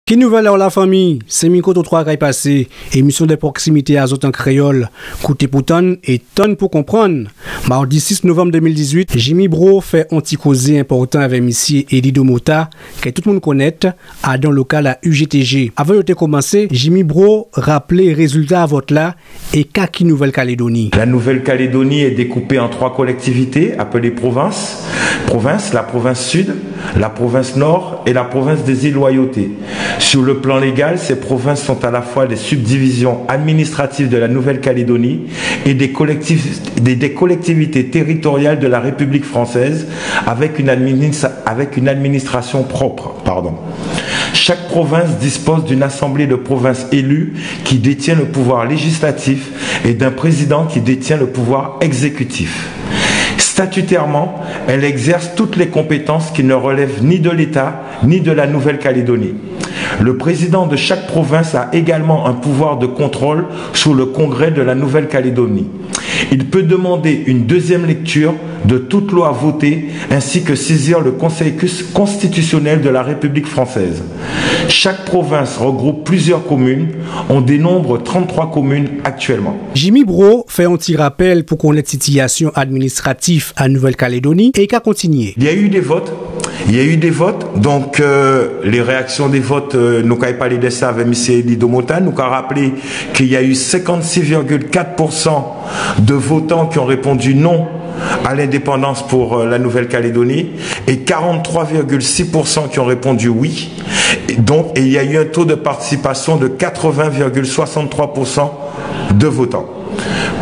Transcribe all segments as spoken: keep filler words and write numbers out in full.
Ki nouvel alò lafanmi ? Sé Mikrotrotwa kay pasé, émisyon de proksimité a zot an kréyol. Kouté pou tann é tann pou konprann. Mardi sis novanm dé mil dizuit, Jimmy Bro fè on ti kozé enpòtan avè misyé Élie Domota, ke tout moun konnet, adan lokal a U G T G. Avan yo té komansé, Jimmy Bro raplé rézilta a vot-la é ka ki Nouvel Kalédoni. La Nouvelle-Calédonie est découpée en trois collectivités appelées provinces. Province, la province Sud, la province Nord et la province des Îles Loyauté. Sur le plan légal, ces provinces sont à la fois des subdivisions administratives de la Nouvelle-Calédonie et des collectif-, des, des collectivités territoriales de la République française avec une administra-, avec une administration propre. Pardon. Chaque province dispose d'une assemblée de province élue qui détient le pouvoir législatif et d'un président qui détient le pouvoir exécutif. Statutairement, elle exerce toutes les compétences qui ne relèvent ni de l'État ni de la Nouvelle-Calédonie. Le président de chaque province a également un pouvoir de contrôle sur le Congrès de la Nouvelle-Calédonie. Il peut demander une deuxième lecture de toute loi votée, ainsi que saisir le Conseil cus-, constitutionnel de la République française. Chaque province regroupe plusieurs communes. On dénombre trente-trois communes actuellement. Jimmy Bro fè on ti rapel pou konnet sitiyasyon administratif a Nouvel Kalédoni é ka kontinyé. Il y a eu des votes. Il y a eu des votes. Donc, euh, les réactions des votes, euh, nou ka palé de sa avè misyé Élie Domota. Nou ka raplé qu'il y a eu cinquante-six virgule quatre pour cent de votants qui ont répondu non à l'indépendance pour, euh, la Nouvelle-Calédonie et quarante-trois virgule six pour cent qui ont répondu oui. Et donc, et il y a eu un taux de participation de quatre-vingts virgule soixante-trois pour cent de votants.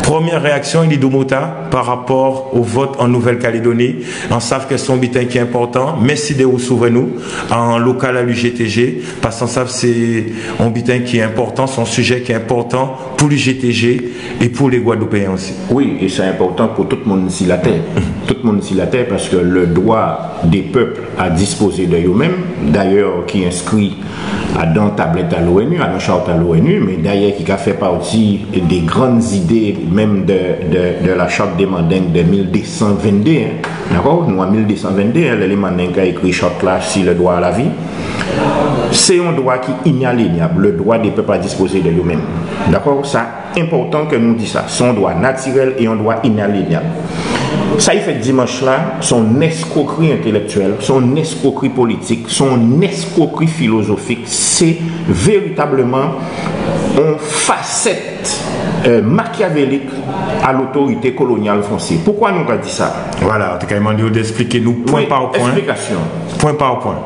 Première réaction, Élie Domota, par rapport au vote en Nouvelle-Calédonie. An sav ke sé on biten ki enpòtan. Mèsi de rèsivwè nou an lokal a l'U G T G, paske an sav sé on biten ki enpòtan, sé on sijé ki enpòtan pou l'U G T G é pou lé Gwadloupéyen osi. Wi, é sé enpòtan pou tout moun si latè. Tout moun si latè, paske le droit des peuples à disposer de eux-mêmes, d'ailleurs, ki enskri adan tablèt a l'ONU, adan chart a l'ONU, mé dayè ki ka fè pati dé grann zidé menm de, de, de la charte des Mandingues de mil dé san venndé, en. Dakò ? Nou an mil dé san venndé, en, lè lé Mandeng ka ékri chart-la sur le droit à la vie. Sé on dwa ki inalyénab, le droit des peuples à disposer de eux-mêmes. Dakò ? Sa enpòtan ke nou di sa. Sé on dwa natirel é on dwa inalyénab. Sa i fèt dimanch-la, sé on escroquerie intellectuelle, sé on escroquerie politique, sé on escroquerie philosophique, sé véritableman on facette, euh, machiavélique à l'autorité coloniale française. Poukwa nou ka di sa ? Voilà, an té ka mandé'w d'espliké nou pwen pa pwen. Wi, esplikasyon. Pwen pa pwen.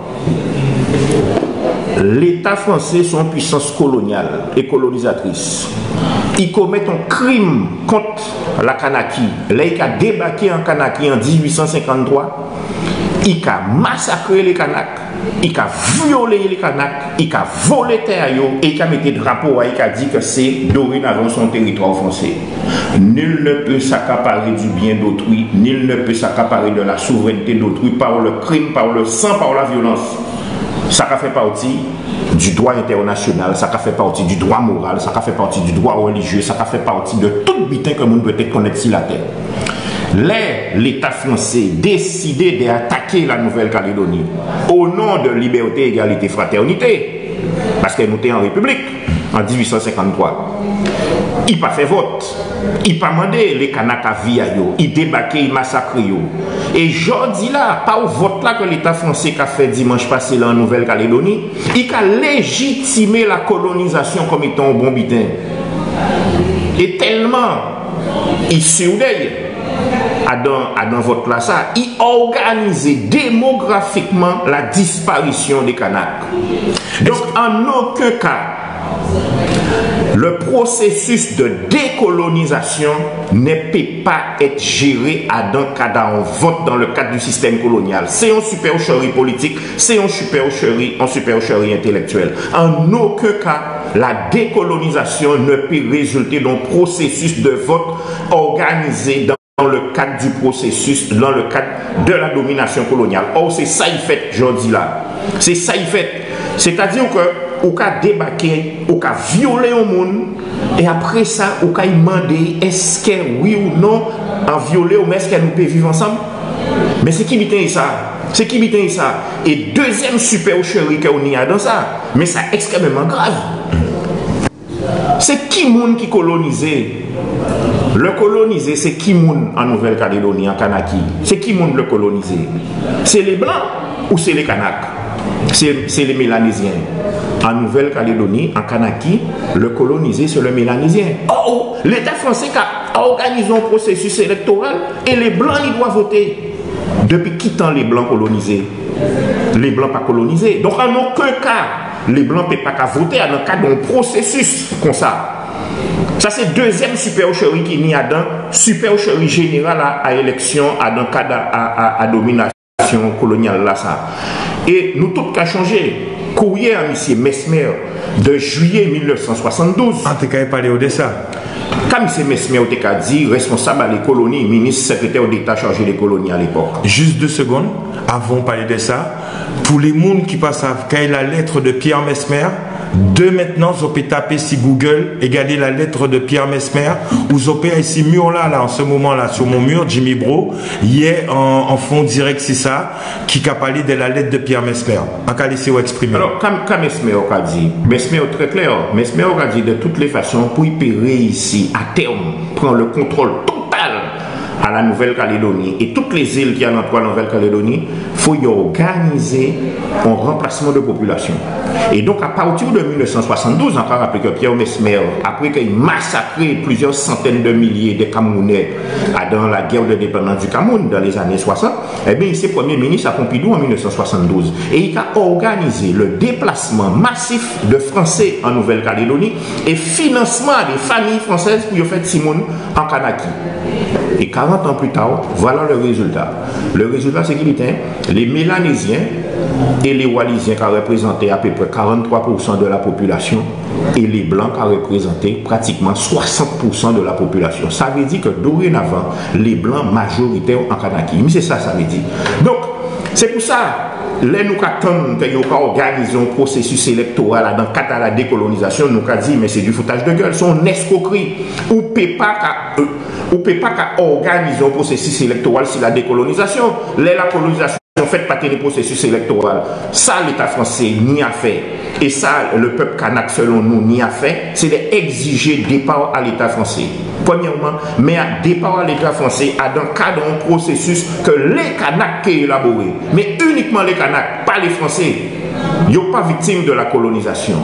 Léta fransé sé on pwisans kolonyal é kolonizatris. I komet on krim kont la Kanaki. Lè i ka débaké an Kanaki an dizuit san senkanntwa, i ka masakré lé Kanak, i ka vyolé lé Kanak, i ka volé tè a yo, é i ka mété drapo a, i ka di ke sé, dorénavan, sé on téritwa fransé. Nul ne peut s'accaparer du bien d'autrui, nul ne peut s'accaparer de la souveraineté d'autrui par le crime, par le sang, par la violence. Sa ka fè pati du droit international, sa ka fè pati du droit moral, sa ka fè pati du droit religieux, sa ka fè pati de tout biten ke moun dwèt konnet si latè. Lè Léta fransé désidé de ataké la Nouvelle-Calédonie au nom de liberté, égalité, fraternité, paske nou té an répiblik an dizuit san senkanntwa, i pa fè vot, i pa mandé lé Kanak avi a yo, i débaké, i masakré yo. É jòdi-la, pa vot-la ke Léta fransé ka fè dimanch pasé la an Nouvelle-Calédonie, i ka léjitimé la kolonizasyon kon étan on bon biten. É telman i sir dè'y, adan, adan vot-lasa, i òganizé démografikman la disparition des Kanak. Donk, an okenn ka, le processus de décolonisation ne peut pas être géré adan kad a on vot dans le cadre du système colonial. Sé on supercherie politique, sé on supercherie, on supercherie intellectuelle. En aucun cas, la décolonisation ne peut résulter d'un processus de vote organisé dans dans le cadre du processus, dans le cadre de la domination coloniale. Or, sé sa i fèt jòdi-la. Sé sa i fèt. Sétadi ke ou ka débaké, ou ka vyolé on moun, é apré sa, ou ka mandé, èske wi ou non, an vyolé ou, mé èske nou pé viv ansanm ? Mé sé ki biten sa ? Sé ki biten sa? É dézyèm supercherie ke ou ni adan sa, mé sa ekstrèmman grav. Sé ki moun ki kolonizé? Le kolonizé, sé ki moun an Nouvèl Kalédoni, an Kanaki? Sé ki moun le kolonizé? Sé lé blan ou sé lé Kanak? Sé, sé lé Mélanézyen. An Nouvèl Kalédoni, an Kanaki, le kolonizé, sé le Mélanézyen. Or, Léta fransé ka òganizé on pwosésis élektoral é lé blan ni dwa voté. Dépi ki tan lé blan kolonizé? Lé blan pa kolonizé. Donk, an okenn ka, lé blan pé pa ka voté adan kad on pwosésis konsa. Sa sé dézyèm supercherie ki ni adan supercherie jénéral a, a élèksyon adan kad a, a, a, a dominasyon kolonyal la sa. É nou tout ka sonjé kouryé a misyé Messmer de juillet mille neuf cent soixante-douze. An té ka palé dè sa. Ka misyé Messmer té ka di, responsab a lé koloni, minis, sekrétè d'État chajé dé koloni a lépòk. Juste deux secondes, avan palé dè sa, pou lé moun ki pa sav, kay la lettre de Pierre Messmer, dès maintenant, zò pé tapé si Google é gadé la lettre de Pierre Messmer, ou zò pé ay si mur la, la, en ce moment là, sur mon mur, Jimmy Bro, yè an, an fè on dirèk si sa, ki ka palé dè la lettre de Pierre Messmer. An ka lésé'w eksprimé. Alò, ka, ka Messmer ka di? Messmer trè klè. Messmer ka di, de toutes les façons, pou i pé réyisi a tèrm pran le kontwòl total a la Nouvelle-Calédonie é tout lé zil ki alantouwa la Nouvelle-Calédonie, fo i òganizé on ranplasman dè popilasyon. É donk, a pati dè mil nèf san swasann-douz, an ka rapélé ke Pierre Messmer, apré ke i masakré plizyè santèn dè milyé dè Kamérounè adan la guerre d'indépendance du Cameroun dan lé zanné swasant, ében, i sé prèmyé minis a Pompidou an mil nèf san swasann-douz. É i ka òganizé le déplasman masif dè Fransé an Nouvèl-Kalédoni é finansman a dé fanmi fransèz pou yo fè timoun an Kanaki. É karant an pli ta, vwala le rézilta. Le rézilta, sé ki biten? Lé Mélanézyen é lé Walizyen ka réprézanté apéprè karant-twa pousan dè la popilasyon, é lé Blan ka réprézanté pratikman swasant pousan dè la popilasyon. Sa vé di ke dorénavan, lé Blan majoritè an Kanaki. Mé sé sa sa vé di. Donk, sé pou sa, lè nou ka tann ke yo ka òganizé on pwosésis élèktoral adan kad a la dékolonizasyon, nou ka di, mé sé du foutage de gueule, sé on èskwokri. Ou pé pa ka, euh, ou pé pa ka òganizé on pwosésis élèktoral si la dékolonizasyon. Lè la kolonizasyon fèt, pa té ni pwosésis élèktoral. Sa Léta fransé ni a fè, é sa le pèp kanak, selon nou, ni a fè, sé dè ègzijé dépa a Léta fransé. Prèmyèman, mé a dépa a Léta fransé adan kad on pwosésis ke lé Kanak ké élaboré. Mé inikman lé Kanak, pa lé Fransé. Yo pa viktim dè la kolonizasyon.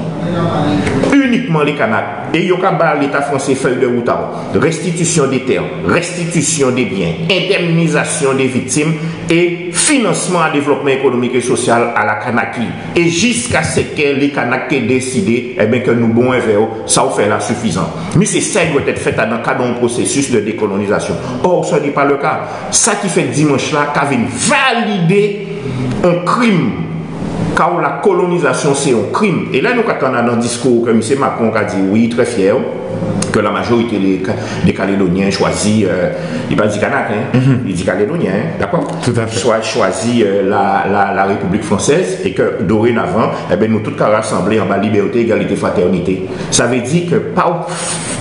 Inikman lé Kanak. É yo ka ba Léta fransé fèy dè wout a yo. Rèstitisyon dè tè, rèstitisyon dè byen, endèmnizasyon dè viktim é finansman a dévlopman ékonomik é sosyal a la Kanaki. É jiskaskè lé Kanak ké désidé, ében, ke nou bon èvè yo, sa ou fè la sifizan. Mé sé sa i dwèt èt fèt adan kad on pwosésis dè dékolonizasyon. Or, ce n'est pas le cas. Sa ki fèt dimanch-la ka vin validé on krim. Ka ou la kolonizasyon sé on krim. É la nou ka tann adan diskou ke misyé Macron ka di, wi, trè fyè, ke la majorité dé Ka-, dé Kalédonyen chwazi, euh, i pa di Kanak, en, i di Kalédonyen, en, dakò? Tout à fait. Chwa-, chwazi, euh, la, la, la Répiblik fransèz é ke dorénavan, ében, nou tout ka rasanblé anba libèté, égalité, fratènité. Sa vé di ke pa,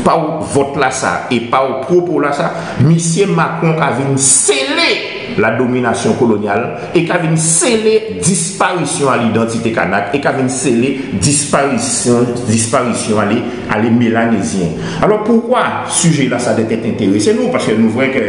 pa vòt-lasa é pa pwopo-lasa, misyé Macron ka vin sélé la dominasyon kolonyal é ka vin sélé disparisyon a lidantité kanak é ka vin sélé disparisyon, disparisyon a lé, a lé Mélanézyen. Alò, poukwa sijé-lasa dwèt èt entérésé nou? Paskè nou vwè ke,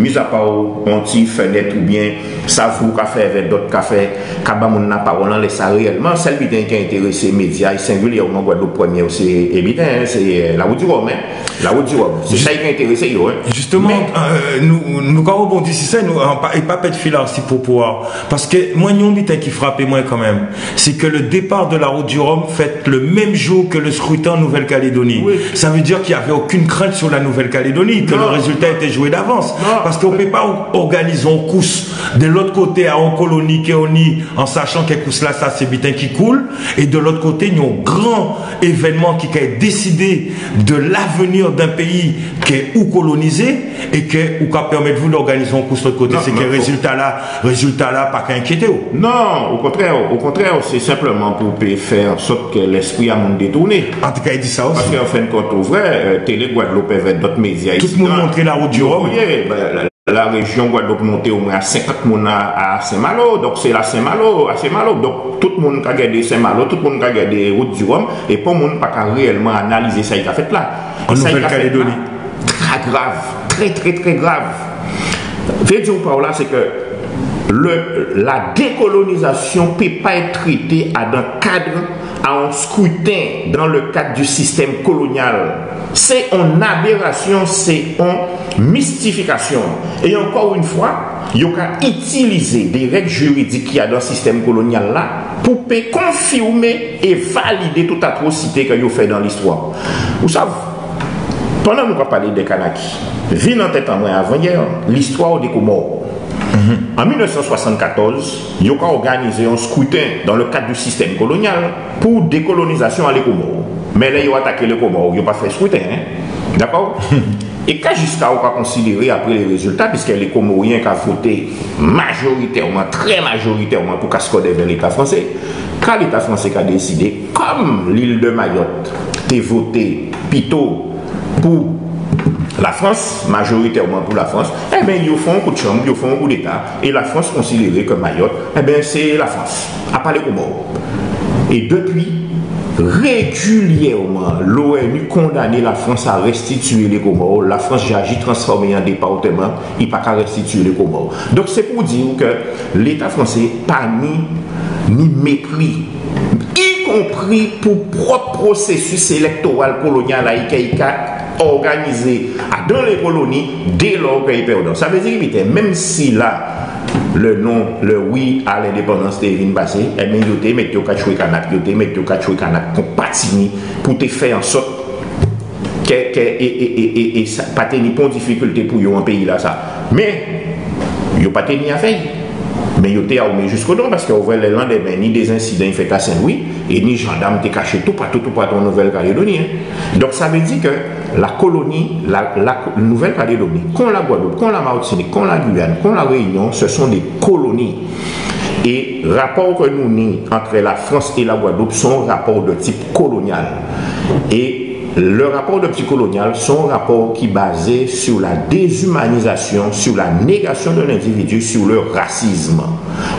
mizapa on ti fènèt oubyen sa ou ka fè èvè dòt ka fè, ka ba moun lapawòl anlè sa réyèlman, sèl biten ki entérésé médya, é sengilyèman Gwadloup Prèmyé, sé, é biten, sé, euh, Lawout di Wòm, en. Lawout di Wòm. Sé sa ki entérésé yo, en. Jisteman, mé, euh, nou, nou ka rèbondi si sa, nou, an pa, é pa pèd fil a si pwopo-a. Paskè mwen, ni on biten ki frapé mwen kanmenm, sé ke le départ de la Route du Rhum fèt le même jour que le scrutin en Nouvelle-Calédonie. Wi. Ça veut dire qu'il y avait aucune crainte sur la Nouvelle-Calédonie, que le résultat était joué d'avance. Non. Paskè ou pé pa òganizé on kous dè lòt koté a on koloni ke ou ni, an sachan ke kous-lasa sé biten ki koul, é dè lòt koté, ni on gran évènman ki ka désidé de l'avenir d'un pays ke ou kolonizé é ke ou ka pèmèt vou d'òganizé on kous lòt koté. Non, sé ke mé rézilta-la, rézilta-la pa ka enkyété'w. Non, okontrè, okontrè, sé senpleman pou pé fè an sòt ke lèspri a moun détouné. Antouka, i di sa osi. Paskè an fen dè kont, ou vwè, euh, Télé Gwadloup èvè dòt médya isi, tout moun montré la Route du Rhum. Wi, ben, la, laréjyon Gwadloup monté omwen a senkant moun a, a Sen-Malo. Donk, sé la Sen-Malo, a Sen-Malo. Donk, tout moun ka gadé Sen-Malo, tout moun ka gadé Wout di Wòm, é pon moun pa ka réyèlman analizé sa ki ka fèt la. An Nouvèl Kalédoni. Sa ki ka fèt la, trè grav, trè, trè, trè grav. Vé di ou pa ou la, sé ke le, la dékolonizasyon pé pa èt trété a, dan kad a on skriten dan le kad di sistèm kolonyal. Sé on abérasyon, sé on mistifikasyon. É ankò on fwa, yo ka itilizé dé règ jiridik ki a dan sistèm kolonyal la pou pé konfimé é validé tout atwosité ke yo fè dan listwa. Ou sav, pandan nou ka palé dè Kanaki, vin an tèt an mwen avan yè, listwa dè Komò. An mil nèf san swasann-katòz, yo ka òganizé on skriten dan le kad di sistèm kolonyal pou dékolonizasyon a Lé Komò. Mé lè yo ataké Lé Komò, yo pa fè skriten, en. Dakò? É ka jiska ou ka konsidéré, apré lé rézilta, piskè lé Komoryen ka voté majoritèman, trè majoritèman pou kaskòd èvè Léta fwansé, ka Léta fwansé ka désidé, kòm lil dè Mayòt té voté pito pou Lafrans, majoritèman pou Lafrans, ében, yo fè on kout chanm, yo fè on koudéta, é Lafrans konsidéré ke Mayòt, ében, sé Lafrans, a pa Lé Komò. É dépi, régilyèman, l'ONU kondané Lafrans a rèstitiyé Lé Komò, Lafrans ja ji transfòmé an dépatman, i pa ka rèstitiyé Lé Komò. Donk, sé pou di'w ke Léta fwansé pa ni, ni mépri, ikonpri pou pwòp pwosésis élèktoral kolonyal la, i ka, i ka òganizé adan lé koloni, dè lò ke i pèdan. Sa vé di, ki pé tèt, menm si la, le non, le wi a lendépandans té vin pasé, ében, yo té mèt yo ka tjwé Kanak, yo té mèt yo ka tjwé Kanak kon pa tini pou té fè an sòt ke, ke, é, é, é, é, é sa pa té ni pon difikilté pou yo an péyi-lasa. Mé, yo pa té ni a fè'y. Mé yo té awmé jiskodan, paskè ou vwè lè landèmen, ni dé ensidan i fèt a Sen-Lwi, é ni jandam té kaché toupatou, toupatou an Nouvèl Kalédoni, en. Donk, sa vé di ke la koloni, la, la Nouvèl Kalédoni, kon la Gwadloup, kon la Matinik, kon la Giyàn, kon la Réyinyon, ce sont des colonies. É rapò ke nou ni ant la Frans é la Gwadloup, sé on rapò dè tip kolonyal. É le rapò dè tip kolonyal, sé on rapò ki bazé sur la déshumanisation, sur la négation de l'individu, sur le racisme.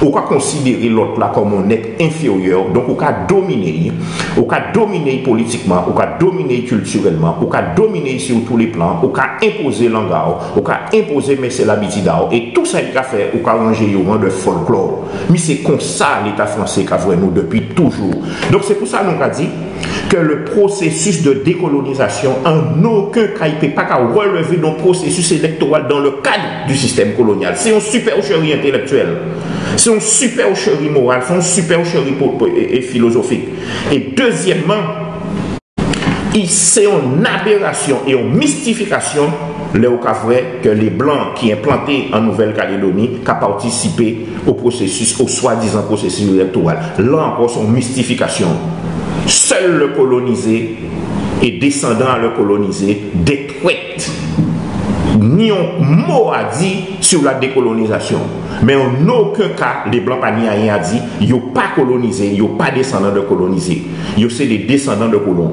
Ou ka konsidéré lòt-la kòm on èt enféryè, donk ou ka dominé'y, ou ka dominé'y politikman, ou ka dominé'y kiltirèlman, ou ka dominé'y sur tous les plans, ou ka enpozé lang a'w, ou ka enpozé mès é labitid a'w, é tou sa i ka fè, ou ka ranjé yo an ran dè fòlklò. Mé sé konsa Léta fwansé ka vwè nou dépi toujou. Donk, sé pou sa nou ka di ke le processus de décolonisation, en aucun cas, i pé pa ka relever d'un processus électoral dans le cadre du système colonial. Sé on supercherie intellectuelle. Sé on supercherie morale, sé on supercherie po-, po-, é, é filozofik. É dézyèmman, i, sé on abérasyon é on mistifikasyon lè ou ka vwè ke lé blan ki enplanté an Nouvèl Kalédoni ka patisipé o pwosésis, o swadizan pwosésis élèktoral. La ankò, sé on mistifikasyon. Sèl lé kolonizé é désandan a lé kolonizé, dè twèt, ni on mo a di sur la décolonisation. Mé an okenn ka, lé blan pa ni ayen a di, yo pa kolonizé, yo pa désandan dè kolonizé. Yo sé dé désandan dè kolon.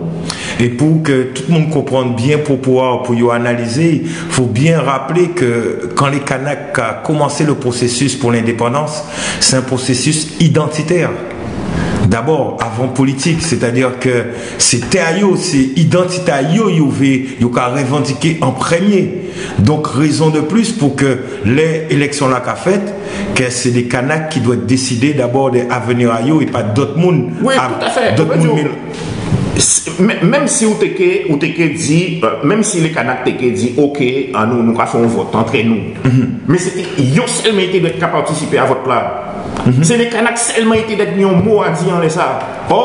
É pou ke tout moun konprann byen pwopo-a, pou yo analizé, fo byen raplé ke kan lé Kanak ka komansé le processus pour l'indépendance, sé on processus identitaire. D'abord, avant politique, c'est-à-dire que sé tè a yo, sé idantité a yo, yo vé, yo ka révandiké an prèmyé. Donk, rézon dè plis pou ke lè élèksyon-la ka fèt, ke sé dé Kanak ki dwèt désidé d'abord dè avenir a yo é pa dòt moun. Wi, a, tout à fait. Dòt moun, mé s-, mé-, menm si ou té ké, ou té ké di, euh, menm si lé Kanak té ké di, OK, annou, nou ka fè on vòt antrè nou. Mé sé té yo sèlman ki té dwèt ka patisipé a vòt-la. Sé lé Kanak sèlman ki té dwèt ni on mo a di anlè sa. Ò,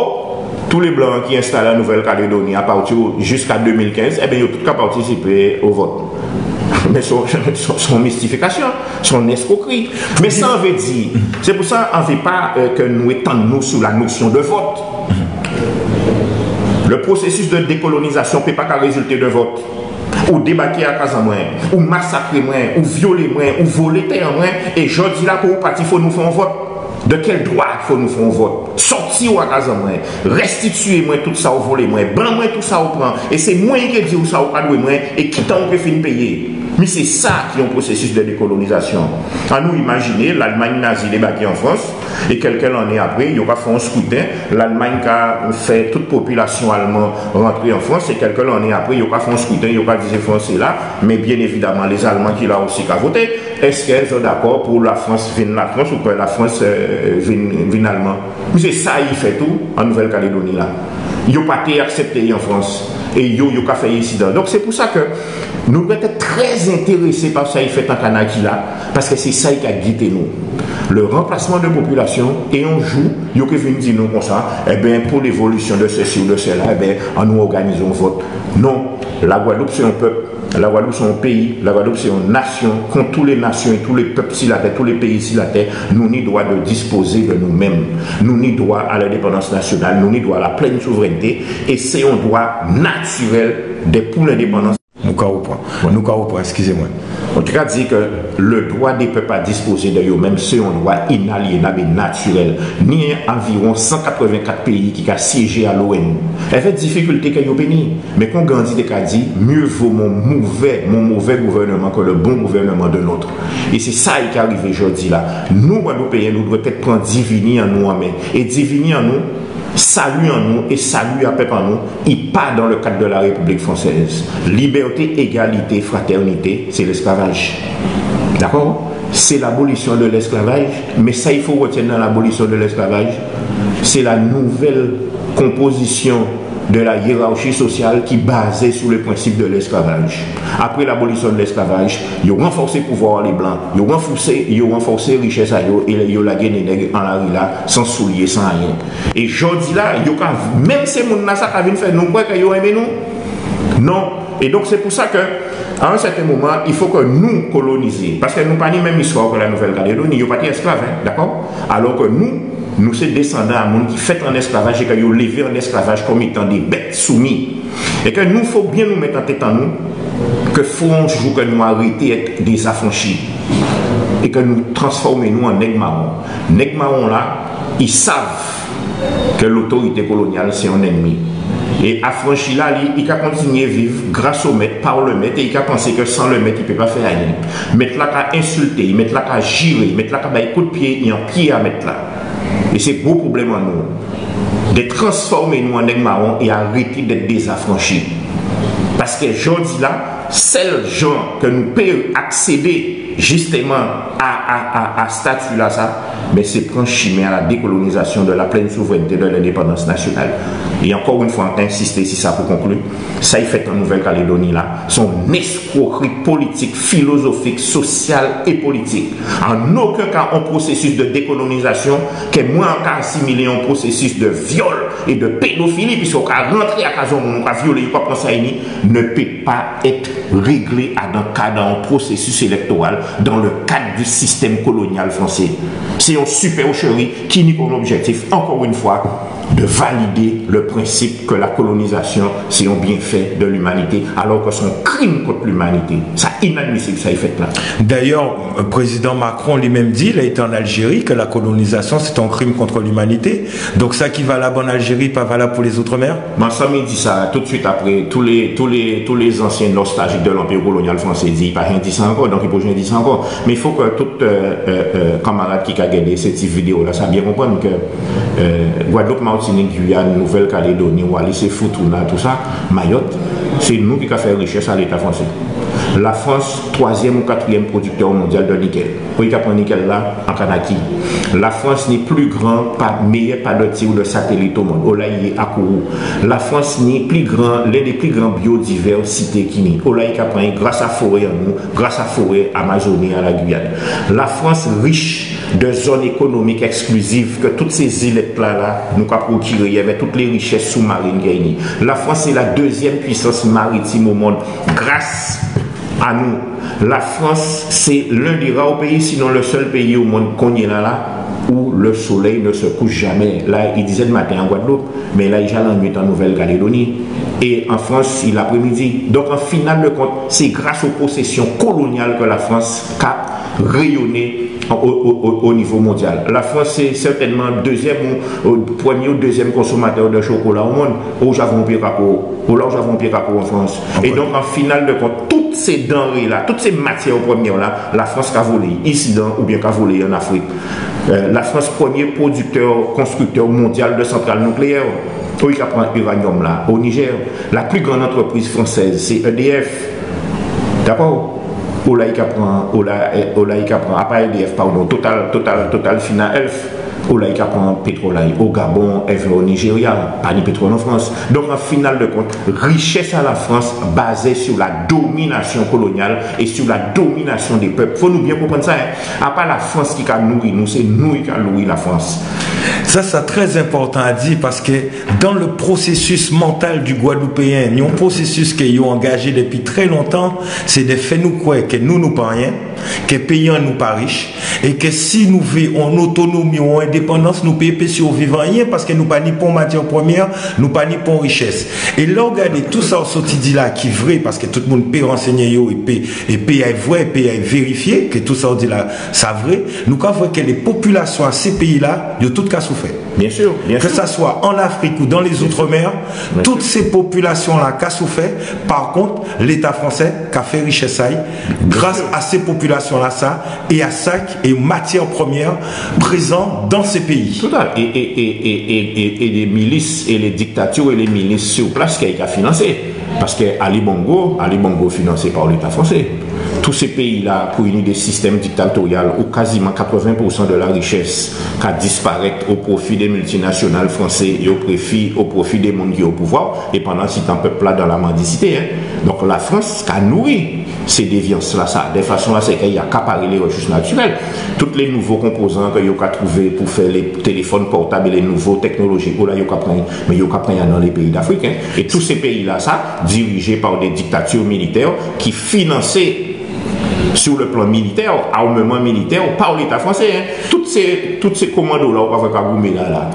tout lé blan ki enstalé an Nouvèl Kalédoni a pati jiska dé mil kenz, ében, yo tout ka patisipé o vòt. Mé sé on, sé on, sé on mistifikasyon, sé on èskwokri. Mé sa an vé di, sé pou sa an vé pa, euh, ke nou étann nou sur la notion de vote. Le processus de décolonisation pé pa ka rézilté dè vòt. Ou débaké a kaz an mwen, ou masakré mwen, ou vyolé mwen, ou volé tè an mwen, é jòdi-la pou ou pati fò nou fè on vòt. Dè kèl dwa fò nou fè on vòt? Sòti ou a kaz an mwen, rèstitiyé mwen tout sa ou volé mwen, ban mwen tout sa ou pran, é sé mwen ki ké di'w sa ou ka dwé mwen, é ki tan ou ké fin péyé. Mi sé sa ki on pwosésis dè dékolonizasyon. Annou imajiné Lalmagn nazi débaké an Frans, é kèlkè lanné apré, yo ka fè on skriten, Lalmagn ka fè tout popilasyon alman rantré an Frans, é kèlkè lanné apré, yo ka fè on skriten, yo ka di sé Fransé-la, mé byen évidaman, lézalman ki la osi ka voté. Èskè zòt dakò pou Lafrans vin Lafrans ou kè Lafrans, euh, vin, vin alman? Mé sé sa i fèt tou an Nouvèl Kalédoni la. Yo pa té aksèpté an Frans. É yo, yo ka fè isidan. Donk, sé pou sa kè nou dwèt èt trè entérésé pa sa i fèt an Kanaki la, paskè sé sa i ka gèté nou. Le ranplasman dè popilasyon, é on jou, yo ké vin di nou konsa, ében, pou lévolisyon dè sèsi ou dè sèla, ében, annou òganizé on vòt. Non, Lagwadloup sé on pèp. Lagwadloup sé on péyi, Lagwadloup sé on nasyon, kon tout lé nasyon é tout lé pèp si latè, tout lé péyi si latè, nou ni dwa dè dispozé dè nou menm. Nou ni dwa a lendépandans nasyonal, nou ni dwa a la plèn souvrènté, é sé on dwa natirèl dè pou lendépandans. Nou ka rèpran. Nou ka rèpran, èskizé mwen. An tou ka, di kè le dwa dé pèp a dispozé dè yo menm sé on dwa inalyénab é natirèl. Ni anviwon san katrèvenkat péyi ki ka syéjé a l'O N U. Èvè difikilté kè yo pé ni. Mé kon Gandhi té ka di, mieux vaut mon mauvais, mon mauvais gouvernement que le bon gouvernement d'un autre. É sé sa i ka rivé jòdi-la. Nou, Gwadloupéyen, nou dwèt èt pran divini an nou an men. É divini an nou, sali an nou é sali a pèp an nou, i pa dan le kad dè la Répiblik fransèz. Libèté, égalité, fratènité, sé lèsklavaj. Dakò? Sé labolisyon dè lèsklavaj, mé sa i fo rètyenn dan labolisyon dè lèsklavaj, sé la nouvèl konpozisyon dè la yérarchi sosyal ki bazé sou lé prensip dè lèsklavaj. Apré labolisyon dè lèsklavaj, yo ranfòsé pouvwa lé blan, yo ranfòsé, yo ranfòsé richès a yo, é yo lagé lé nèg an lari-la, san soulyé, san ayen. É jòdi-la, yo ka, menm sé moun-lasa ka vin fè nou kwè kè yo enmé nou. Non. É donk, sé pou sa kè, a on sèten moman, i fo kè nou kolonizé. Paskè nou pa ni menm istwa kè la Nouvèl Kalédoni, yo pa té èsklav, en, dakò? Alò kè nou, nou sé désandan a moun ki fèt an èsklavaj é kè yo lévé an èsklavaj kòm étan dé bèt soumi. É kè nou, fo byen nou mèt an tèt an nou kè fo on jou kè nou arété èt dé zafranchi. É kè nou transfòmé nou an nèg mawon. Nèg mawon-la, i sav kè lotorité kolonyal sé on ènmi. É afranchi-la, li, i ka kontinyé viv gras o mèt, pa lè mèt, é i ka pansé kè san lè mèt, i pé pa fè ayen. Mèt-la ka ensilté'y, mèt-la ka jiré'y, mèt-la ka ba'y kout pyé, i an pyé a mèt-la. É sé gwo pwoblèm an nou. Dè transfòmé nou an nèg mawon é arété d'èt dé zafranchi. Paskè jòdi-la, sèl jan kè nou pé aksédé jistèman a, a, a, a stati-lasa, ben, sé pran chimen a la dékolonizasyon, dè la plèn souvrènté, dè lendépandans nasyonal. É ankò on fwa, an ka ensisté si sa pou konkli, sa i fèt an Nouvèl Kalédoni la, sé on èskwokri politik, filozofik, sosyal é politik. An okenn ka, on pwosésis dè dékolonizasyon, kè mwen an ka asimilé on pwosésis dè vyòl é dè pédofili, piskè ou ka rantré a kaz on moun, ou ka vyolé, ou ka pran sa i ni, ne peut pas être réglé à, dans, cadre, dans un processus électoral, dans le cadre du système colonial français. Sé on supercherie ki ni kòm objèktif, ankò on fwa, dè validé lè prensip kè la kolonizasyon sé on byenfè dè limanité, alò kè sé on krim kont limanité. Sa inadmisib, sa i fèt la. D'ailleurs, euh, président Macron lui-même dit, il a été en Algérie, que la colonisation, c'est un crime contre l'humanité. Donc, ça qui est valable en Algérie, pas valable pour les Outre-mer. Mé sa, mi di sa tout suit apré, tout lé, tout lé, tout lé zansyen nostaljik dè lanpir kolonyal fransé di, i pa jen di sa ankò, donk i pou jen di sa ankò. Mé fo kè tout, euh, euh, euh, kanmarad ki ka gadé sé ti vidéo-lasa byen konprann kè, euh, Gwadloup, Matinik, Giyàn, Nouvèl Kalédoni, Wallis é Futuna, tousa, Mayòt, sé nou ki ka fè richès a Léta fransé. Lafrans, twazyèm ou katriyèm pwodiktè mondyal dè nikèl. Ou i ka pran nikèl-la an Kanaki. Lafrans ni pli gran pa, méyè pa dè tir dè satelit o mond. Ola i yé, a Kourou. Lafrans ni pli gran, l'un dé pli gran byodivèsité ki ni. Ola i ka pran gras a forè an nou, gras a forè Amazoni a la Giyàn. Lafrans rich dè zòn ékonomik èkskliziv kè tout sé zilèt-la, la, nou ka pwokiré avè tout lé richès soumarin kè i ni. Lafrans sé la dézyèm pwisans maritim o mond gras a nou. Lafrans sé l'un des rares pays, sinon le seul pays au monde, kounyé-la la, où le soleil ne se couche jamais. La, i dizèt maten an Gwadloup, mé la, i ja lannuit an Nouvèl Kalédoni. É an Frans, i laprémidi. Donk, an final dè kont, sé gras o posésyon kolonyal kè Lafrans ka réyoné o, o, o, o nivo mondyal. Lafrans sé sètènman dézyèm ou, ou prèmyé ou dézyèm konsomatè dè chokola o monn. Ou ja vwè on pyé kako, ou la ou ja vwè on pyé kako an Frans. É donk, an final dè kont, tout sé danré-la, tout sé matyè prèmyè-la, Lafrans ka volé isidan oubyen ka volé an Afrik. Euh, Lafrans, prèmyé pwodiktè, konstriktè mondyal dè santral nikléyè. Ou i ka pran iranyòm-la o Nijè. La pli grann antrepriz fransèz, sé E D F. Dakò? Ou la i ka pran, ou la, eh, ou la i ka pran, a pa E D F, padon, Total, Total, Total Fina Elf. Ou la i ka pran pétwòl-la o Gabon, èvè o Nijérya, pa ni pétwòl an Frans. Donk, an final dè kont, richès a Lafrans bazé si la dominasyon kolonyal é si la dominasyon dé pèp. Fò nou byen konprann sa, en. A pa Lafrans ki ka nouri nou, sé nou ki ka nouri Lafrans. Sa, sa trè enpòtan a di, paskè dan le pwosésis mantal di Gwadloupéyen, on pwosésis ke yo angajé dépi trè lontan, sé dè fè nou kwè ke nou, nou pa ayen, ke péyi an nou pa rich, é ke si nou vlé on otonomi, on endépandans, nou pé pé sirviv ayen, paskè nou pa ni pon matyè prèmyè, nou pa ni pon richès. É lè ou gadé tousa ou sòti di la ki vré, paskè tout moun pé ransényé yo, é pé, é pé ay vwè, é pé ay vérifyé ke tousa ou di la, sa vré, nou ka vwè ke lé popilasyon a sé péyi-la, yo tout ka soufè. Byen si, byen si. Ke sa swa an Afrik ou dan lé zoutremè, tout sé popilasyon-la ka soufè. Pa kont, Léta fransé ka fè richès a'y gras a sé popilasyon-lasa é a sa ki é matyè prèmyè prézan dan sé péyi. Total. É, é, é lé milis, é lé diktati, é lé milis sir plas ki ka finansé. Paskè Ali Bongo, Ali Bongo finansé pa Léta fransé. Tout sé péyi-la pou ni dé sistèm diktatoryal ou kaziman katrèven pousan dè la richès ka disparèt o pwofi dé miltinasyonal fransé é o pwofi, o pwofi dé moun ki o pouvwa, é pandan sé tan pèp-la dan la mandisité, en. Donk, Lafrans ka nouri sé dévyans-lasa, dè fason a sè ke i akaparé lé rèsous natirèl. Tout lé nouvo konpozan ke yo ka touvé pou fè lé téléfòn pòtab é lé nouvo tèknoloji, o la yo ka pran, mé yo ka pran adan lé péyi d'Afrik, en. É tout sé péyi-lasa, dirijé pa dé diktati militè ki finansé, sir le plan militè, armèman militè, pa Léta fransé, en. Tout sé, tout sé komando-la ou ka vwè ka goumé la, la.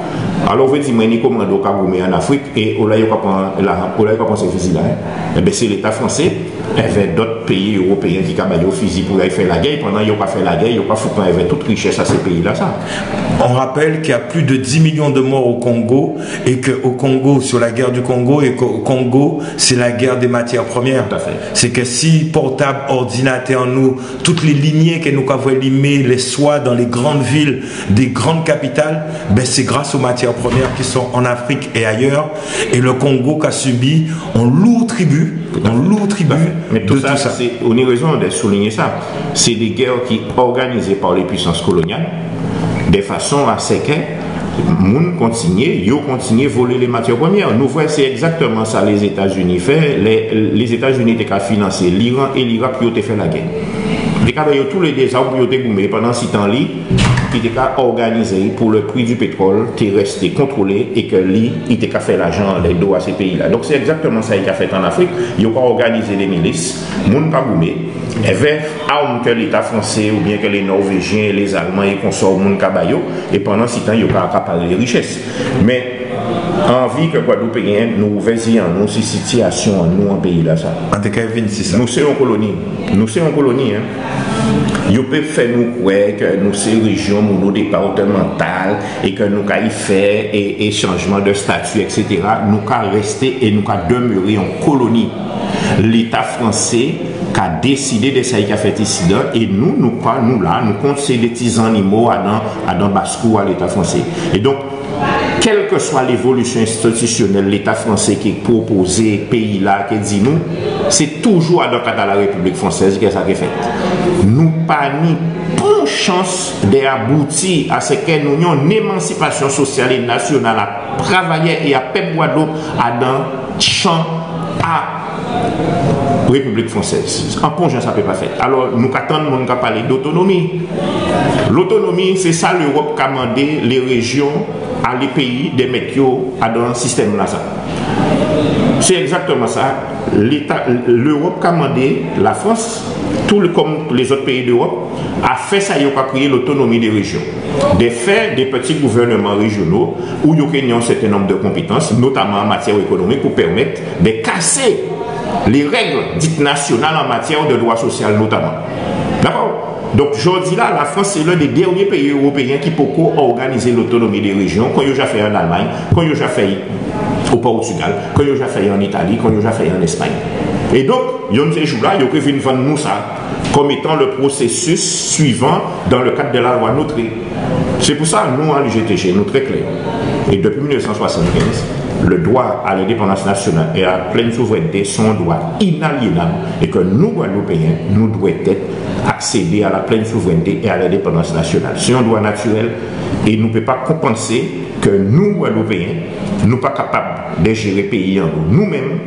Alò, ou vlé di mwen ni komando ka goumé an Afrik, é o la yo ka pran la, o la yo ka pran sé fizi-la, en. Enben, sé Léta fransé, èvè dòt péyi éwopéyen ki ka ba yo fizi pou yo ay fè lagè, pandan yo ka fè lagè, yo ka fout anlè tout richès a sé péyi-lasa. On rappelle qu'il y a plus de dix millions de morts au Congo et que au Congo, sur la guerre du Congo, et qu'au Congo, c'est la guerre des matières premières. Tout à fait. Sé ke si pòtab, òdinatè nou, tout lé limyè ke nou ka vwè limé lè swa dan lé grann vil, dé grann kapital, ben, sé gras o matyè prèmyè ki son an Afrik é ayè, é le Kongo ka sibi on lou tribi, on lou tribi dè tousa. Mé tousa, sé, ou ni rézon dè soulinyé sa. Sé dé gè ki òganizé pa lé pwisans kolonyal, dè fason a sè ke moun kontinyé, yo kontinyé volé lé matyè prèmyè. Nou vwè, sé ègzaktèman sa Lézétazini fè. Lé, Lézétazini té ka finansé l'Iran é l'Irak pou yo té fè lagè. Té ka ba yo toulédé zam pou yo té goumé, pandan sé tan-li, ki té ka òganizé pou le pri di pétwòl té rèsté kontwolé é ke li, i té ka fè lajan anlè do a sé péyi-la. Donk, sé ègzaktèman sa i ka fèt an Afrik. Yo ka òganizé dé milis, moun ka goumé, èvè arm ke Léta fransé oubyen ke lé Nòvéjyen, lé Alman é konsò, moun ka ba yo, é pandan sé tan, yo ka akaparé lé richès. Mé, anvi ke Gwadloupéyen, nou ouvè zyé an nou si sitiyasyon an nou an péyi-lasa. An té ka vin si sa. Nou sé on koloni. Nou sé on koloni, en. Yo pé fè nou kwè ke nou sé réjyon monodépatmantal é ke nou kay fè é, é chanjman dè stati, etsétéra. Nou ka rèsté é nou ka dèméré on koloni. Léta fransé ka désidé dè sa i ka fèt isidan, é nou, nou pa, nou la, nou kont sé dé ti zannimo adan, adan baskou a Léta fransé. É donk, kèlkèswa lévolisyon enstitisyonèl Léta fransé ki pwopozé péyi-la, ki di nou, sé toujou adan kad a la Répiblik fransèz ke sa ké fèt. Nou pa ni pon chans dè abouti a sè ke nou ni on émansipasyon sosyal é nasyonal a travayè é a pèp Gwadloup adan chan a Répiblik fransèz. An pon jan sa pé pa fèt. Alò, nou ka tann moun ka palé d'otonomi. Lotonomi, sé sa Léwòp ka mandé lé réjyon a lé péyi dè mèt yo adan sistèm-lasa. Sé ègzaktèman sa. Léta, Léwòp ka mandé Lafrans, tou lé, kòm lézòt péyi d'Éwòp, a fè sa yo ka kriyé lotonomi dé réjyon. Dè fè dé pti gouvèlman réjyono, ou yo ké ni on sèten nonb dè konpétans, notaman an matyè ékonomik, pou pèmèt dè kasé lé règ dit nasyonal an matyè dè dwa sosyal notaman. Dakò? Donk, jòdi-la, Lafrans sé l'un dé dènyé péyi éropéyen ki poko òganizé lotonomi dé réjyon, kon yo ja fè an Almagn, kon yo ja fè o Pòtigal, kon yo ja fè an Itali, kon yo ja fè an Espagn. É donk, yonn sé jou-la, yo ké vin vann nou sa, comme étant le processus suivant dans le cadre de la loi Notré. Sé pou sa, nou, a l'U G T G, nou trè klè. É dépi mil nèf san swasann-kenz, le droit à l'indépendance nationale et à la pleine souveraineté sont un droit inaliénable é ke nou, Gwadloupéyen, nou dwèt aksédé a la plèn souvrènté é a lendépandans nasyonal. Sé on dwa natirèl é nou pé pa konpansé ke nou, Gwadloupéyen, nou pa kapab dè jéré péyi an nou, nou menm,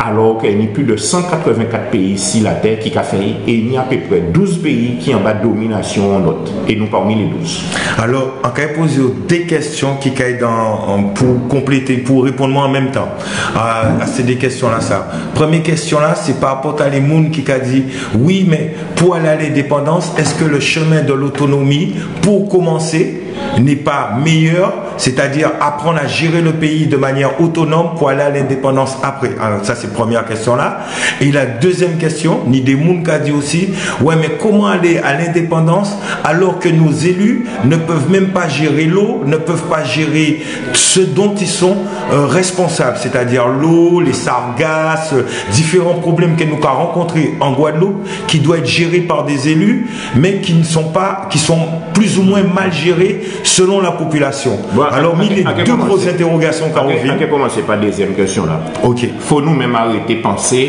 alò ke ni plis dè san katrèvenkat péyi si latè ki ka fè'y é ni apéprè douz péyi ki anba dominasyon on lòt, é nou pami lé douz. Alò, an kay pozé'w dé kèsyon ki kay dan, pou konplété, pou réponn mwen an menm tan a, a sé dé kèsyon-lasa. Prèmyé kèsyon-la, sé pa rapò a lé moun ki ka di, wi, mé pou alé a lendépandans, èske le chemin de l'autonomie, pou komansé, n'est pas meilleur, c'est-à-dire apprendre à gérer le pays de manière autonome pour aller à l'indépendance après. Alors, ça, c'est première question-là. Et la deuxième question, ni dé moun ka di aussi, ouais, mais comment aller à l'indépendance alors que nos élus ne peuvent même pas gérer l'eau, ne peuvent pas gérer ce dont ils sont, euh, responsables, c'est-à-dire l'eau, les sargasses, euh, différents problèmes que nous avons rencontrés en Guadeloupe, qui doivent être gérés par des élus, mais qui ne sont pas, qui sont plus ou moins mal gérés selon la population. Bon, alors, an, mi lé dé gwo entèwogasyon ka rèvin. An ké komansé pa dézyèm kèsyon-la. OK. Fo nou menm arété pansé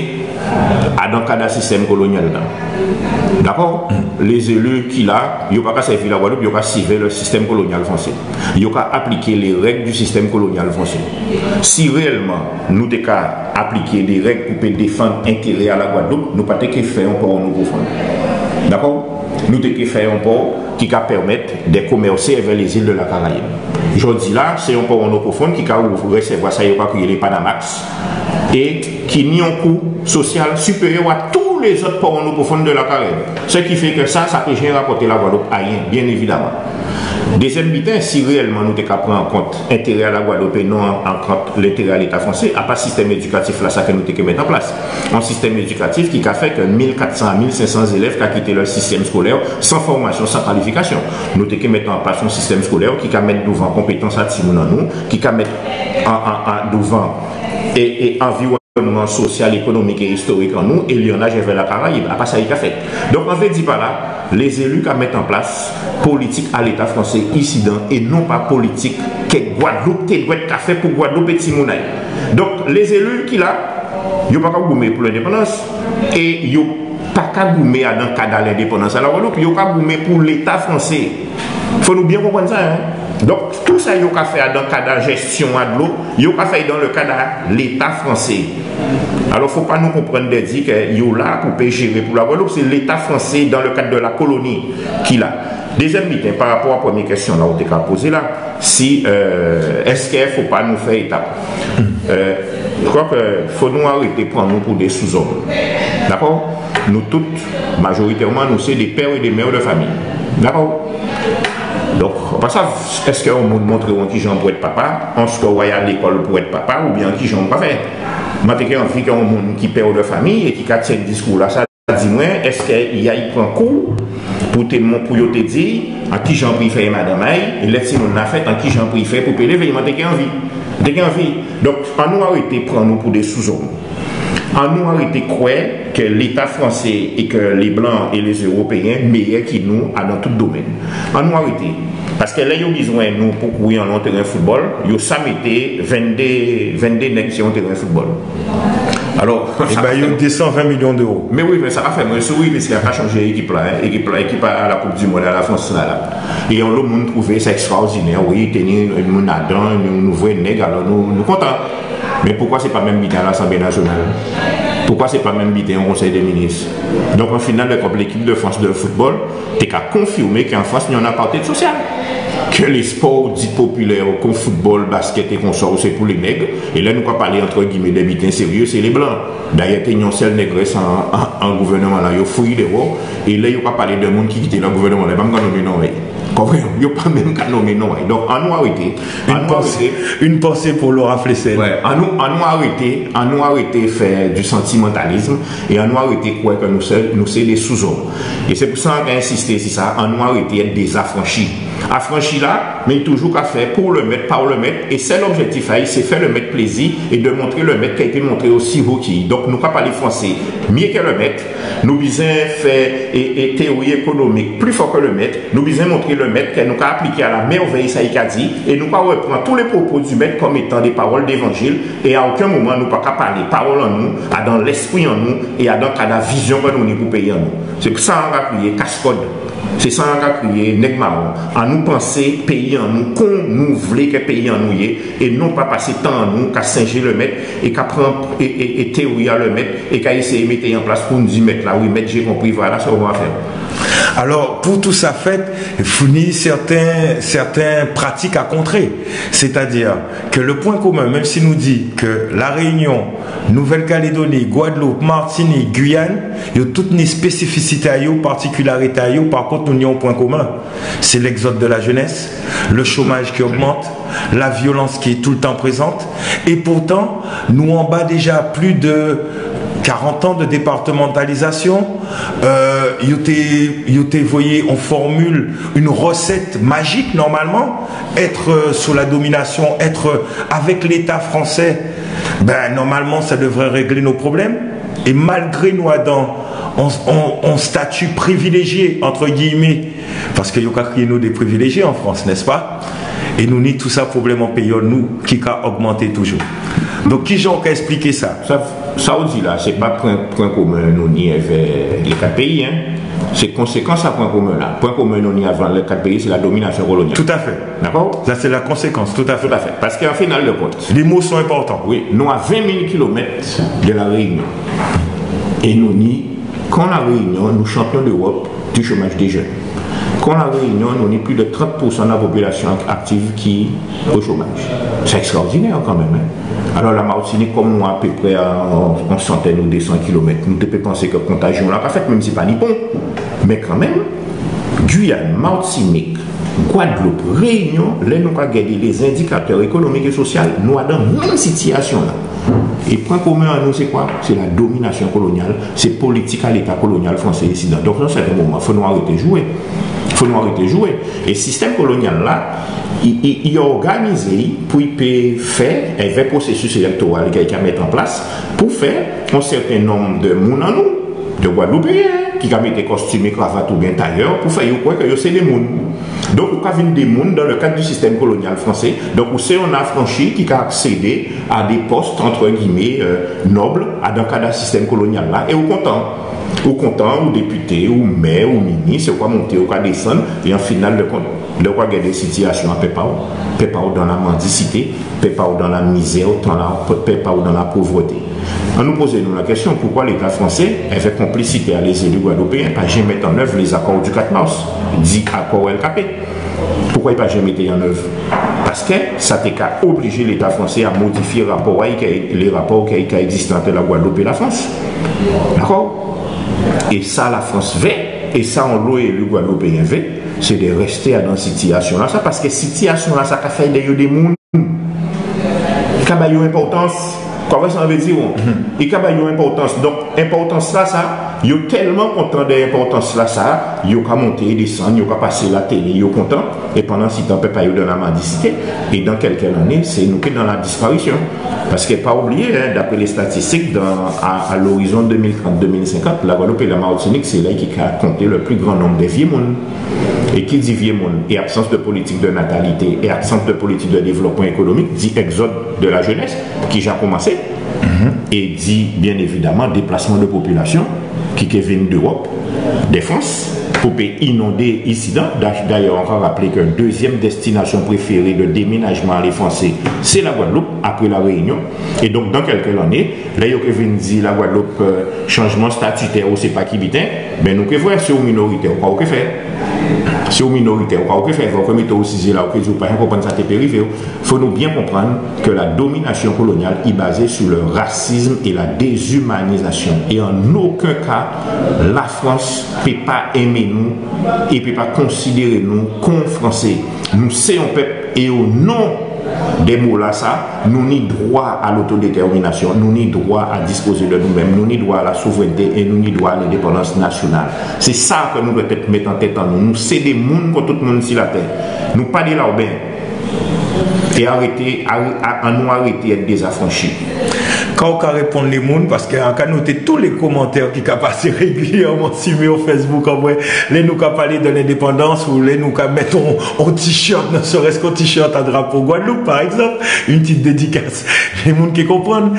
adan kad a sistèm kolonyal-la. Dakò? Lé zéli ki la, yo pa ka sèvi Lagwadloup, yo ka sèvi le système colonial français. Yo ka apliké lé règ di sistèm kolonyal fransé. Si réyèlman nou té ka apliké dé règ pou pé défann entérè a Lagwadloup, nou pa té ké fè on pò an eau profonde. Dakò? Nou té ké fè on pò ki ka pèmèt dè komèsé avè lé zil de la Karayib. Jòdi-la, sé on pò an eau profonde ki ka ou-, rèsèvwa sa yo ka kriyé lé Panamax é ki ni on kou sosyal sipéryè a tou lé zòt pò an eau profonde de la Karayib. Sé ki fè ke sa, sa pé jen rapòté Lagwadloup ayen, byen évidaman. Dézyèm biten, si réyèlman nou té ka pran an kont entérè a Lagwadloup é non an, an kont lentérè a Léta fransé, a pa sistèm édikatif-lasa ke nou té ké mèt an plas. On sistèm édikatif ki ka fè ke mil kat san a mil senk san zélèv ka kité lè sistèm skolè san fòmasyon, san kalifikasyon. Nou té ké mèt an plas on sistèm skolè ki ka mèt douvan konpétans a timoun an nou, ki ka mèt an, an, an douvan é, é anviwonnman sosyal, ékonomik é istorik an nou, é lyannaj avè la Karayib. A pa sa i ka fèt. Donk, an vlé di pa la, lé zéli ka mèt an plas politik a Léta fransé isidan é non pa politik ke Gwadloup té dwèt ka fè pou Gwadloup é timoun a'y. Donk, lé zéli ki la, yo pa ka goumé pou lendépandans é yo pa ka goumé adan kad a lendépandans a Lagwadloup, yo ka goumé pou Léta fransé. Fò nou byen konprann sa, en. Donk, tou sa yo ka fè adan kad a jèsyon a dlo, yo ka fè'y dan le kad a Léta fransé. Alò, fò pa nou konprann dè di ke yo la pou pé jéré pou Lagwadloup, sé Léta fransé dan le kad de la koloni ki la. Dézyèm biten, pa rapò a prèmyé kèsyon-la ou té ka pozé la, si, euh, èske fò pa nou fè étap? Euh, je crois que fò nou arété pran nou pou dé souzòm. Dakò? Nou tout, majoritèman, nou sé dé pè é dé mè de fanmi. Dakò? Donk, an pa sav, èske on moun montré'w an kijan pou èt papa, èske ou ay a lékòl pou èt papa, oubyen an kijan ou ka fè. Mwen té ké anvi ke on moun ki pè de fanmi é ki ka tyenn diskou-lasa, di mwen, èske i ay pran kou pou té, pou yo té di an kijan pou i fè é madanm a'y, é lè timoun-la fèt, an kijan pou i fè pou pé lévé'y, mwen té ké anvi. Té ké anvi. Donk, annou arété pran nou pou dé souzòm. Annou arété kwè ke Léta fransé é ke lé blan é lé Éwopéyen méyè ki nou adan tout domèn. Annou arété. Paske lè yo bizwen nou pou kouri anlè on tèren foutbòl, yo sa mété venndé, venndé nèg si on tèren foutbòl. Alò, é sa ba yo désan ven milyon d'éwo. Mé wi, mé sa ka fè mwen souri, piske sa ka chanjé ékip-la, en. Ékip-la, ékip a la Coupe du Monde a la Frans la, la. É onlo moun touvé sa èkstraòdinè, wi, té ni moun adan, nou, nou vwè nèg, alò nou, nou kontan. Mé poukwa sé pa menm biten a Lasanblé Nasyonal? Poukwa sé pa menm biten o Konsèy dé Minis? Donk, an final, lè, kon lékip de Frans de foutbòl té ka konfirmé ke an Frans, ni on apartheid sosyal. Ke lé spò dit popilè, kon foutbòl, baskèt é konsò, sé pou lé nèg. É lè nou ka palé, antrè gimé, dè biten sèryé, sé lé blan. Dayè, té ni on sèl négrès an, an, an gouvènman-la, yo fouy déwò. É lè yo ka palé dè moun ki kité la gouvènman-la, yo pa ka nonmen non, wi. Konprann? Yo pa menm ka nonmen non, wi. Donk, annou arété. Une pensée, une pensée pour Laura Flessel. Wè, annou, annou arété, annou arété fè di santimantalism é annou arété kwè ke nou sé, nou sé dé souzòm. É sé pou sa an ka ensisté si sa, annou arété èt dé zafranchi. Afranchi-la, mé i toujou ka fè pou lè mèt, pa lè mèt, é sèl objèktif a-y, sé fè lè mèt plézi é dè montré lè mèt ke i pé monté osi wo ki-y. Donk, nou ka palé fransé myé ke lè mèt, nou bizwen fè é, é téyori ékonomik pli fò ke lè mèt, nou bizwen montré lè mèt ke nou ka apliké a la mèvèy sa i ka di, é nou ka rèpran tout lé pwopo di mèt kòm étan dé pawòl dévanjil, é a okenn moman nou pa ka palé pawòl an nou, adan lèspri an nou, é adan kada vizyon ke nou ni pou péyi an nou. Sé sa an ka kriyé kaskòd. Sé sa an ka kriyé nèg mawon. Annou pansé péyi an nou kon nou vlé ke péyi an nou yé, é non pa pasé tan an nou ka senjé lè mèt é ka pran é, é, é téyori a lè mèt é ka éséyé mété an plas pou nou di mèt-la, wi, mèt, j'ai compris, voilà ce qu'on va faire. Alors, pour tout ça fait, fournir certains, certains pratiques à contrer. C'est-à-dire que le point commun, même si nous dit que La Réunion, Nouvelle-Calédonie, Guadeloupe, Martinique, Guyane, yo tout ni spécificité a yo, particularité a yo, par contre, nou ni on point commun. C'est l'exode de la jeunesse, le chômage qui augmente, la violence qui est tout le temps présente. Et pourtant, nou anba déjà plus de quarante ans de départementalisation. Euh, yo té, yo té voyé on formule, une recette magique, normalement, être, euh, sous la domination, être, euh, avec l'État français, ben, normalement, ça devrait régler nos problèmes. Et malgré nou adan on, on, on statut privilégié, entre guillemets, paske yo ka kriyé nou dé privilégié an Frans, n'est-ce pas? É nou ni tout sa pwoblèm an péyi an nou ki ka ogmanté toujou. Donk, kijan ou ka èspliké sa? Sa, sa ou di la, sé pa pwen, pwen komen nou ni avè lé kat péyi, en. Sé konsékans a pwen komen-la. Pwen komen nou ni avè lé kat péyi, sé la dominasyon kolonyal. Tout à fait. Dakò? Ça, c'est la conséquence, tout à fait. Tout à fait. Paske an final de kont, les mots sont importants. Wi, nou a ven mil kilomèt de La Réunion. É nou ni, kon La Réunion, nou chanpyon d'Europe du chômage des jeunes. Kon La Réunion, nou ni plis de trant pousan de la popilasyon ak-, aktiv ki o chomaj. Sé èkstraòdinè kanmenm, en. Alò, la Matinik, kòm nou apéprè a on, on santèn ou dé san kilomèt, nou té pé pansé ke kontajyon-la pa fèt, menm si pa ni pon. Mé kanmenm, Giyàn, Matinik, Gwadloup, Réunion, lè nou ka gadé lé zendikatè ékonomik é sosyal, nou adan menm sitiyasyon-la. É pwen komen an nou, sé kwa? Sé la dominasyon kolonyal, sé politik a Léta kolonyal fransé isidan. Donk, a on sèten moman, fò nou arété jwé. Fò nou arété jwé. É sistèm kolonyal-la, i, i, i òganizé pou i pé fè, èvè pwosésis élèktoral ki, ki ka mèt an plas, pou fè on sèten nonb de moun an nou, de Gwadloupéyen, ki ka mété kostim é kravat oubyen tayè pou fè yo kwè ke yo sé dé moun. Donk, ou ka vin dé moun dans le cadre du système colonial français. Donk, ou sé on afranchi ki ka aksédé a dé pòs, entre guillemets, euh, nobles, a, dans le cadre du système colonial la, é ou kontan. Ou kontan, ou dépité, ou mè, ou minis, ou ka monté, ou ka désann, é an final de kont, lè ou ka gadé sitiyasyon a pèp a-w, pèp a-w dans la mendicité, pèp a-w dans la misère, pèp a-w dans la pauvreté. Annou pozé nou la kèsyon, poukwa Léta fransé, avèk konplisité a lé zéli gwadloupéyen, pa janmen mèt an èv lé zakò di kat mas, di akò L K P? Poukwa i pa janmen mété an èv? Paskè sa té ka oblijé Léta fransé a modifyé rapò a-y, lé rapò ki ka ègzisté ant la Gwadloup é la Frans. Dakò? É sa la Frans vé, é sa onlo éli gwadloupéyen vé, sé dè rèsté adan sitiyasyon-lasa, paskè sitiyasyon-lasa ka fè dè yo dé moun. I ka ba yo enpòtans. Ou konprann sa an vé di, wi? I ka ba yo enpòtans. Donk, enpòtans-lasa, yo tèlman kontan dè enpòtans-lasa, yo ka monté, désann, yo ka pasé latélé, yo kontan. É pandan sé tan, pèp a yo dan la mendicité. É dan kèlkè lanné, sé nou ki dan la disparisyon. Paskè pa oubliyé, en, dapré lé statistik, dan, a, a lorizon dé mil trant, dé mil senkant, la Gwadloup é la Matinik, sé la ki ka konté le pli gran nonb dè vyé moun. É ki di vyé moun, é absans dè politik dè natalité, é absans dè politik dè dévlopman ékonomik, di ègzòd dè la jénès, ki ja koumansé, é di, byen évidaman, déplasman dè popilasyon ki ké vin d'Ewòp, dè Frans, pou pé inondé isidan. Da-, dayè, an ka raplé kè dézyèm dèstinasyon préféré dè déménajman a lé Fransé, sé la Gwadloup, apré la Réyinyon. É donk, dan kèlkè lanné, lè yo ké vin di la Gwadloup, euh, chanjman statitè ou sé pa ki biten, ben nou ké vwè, si ou minoritè, ou kwè ou ké fè. Si ou minoritè, ou ka, ou ké fè, ou ké mété'w si zié-la, ou ké di ou pa jen konprann sa té pé rivé'w. Fo nou bien konprann ke la domination coloniale est basée sur le racisme et la déshumanisation. Et en aucun cas, Lafrans pé pa enmé nou é pé pa konsidéré nou kon Fransé. Nou sé on pèp, é o non dè mo-lasa, nou ni dwa a lotodétèminasion, nou ni dwa a dispozé dè nou menm, nou ni dwa a la souvrènté é nou ni dwa a lendépandans nasional. Sé sa ke nou dwèt mèt an tèt an nou. Nou sé dé moun kon tout moun si latè. Nou pa dé lawben. É arété, aré-, a-, annou arété èt dé zafranchi. Kan ou ka réponn lé moun, paskè an ka noté tout lé komantè ki ka pasé régilièman si mi Facebook, an vré, lè nou ka palé dè lendépandans ou lè nou ka mèt on, on t-shirt, ne serait-ce qu'un t-shirt à drapeau Guadeloupe, par exemple, une petite dédicace. Lé moun ki konprann.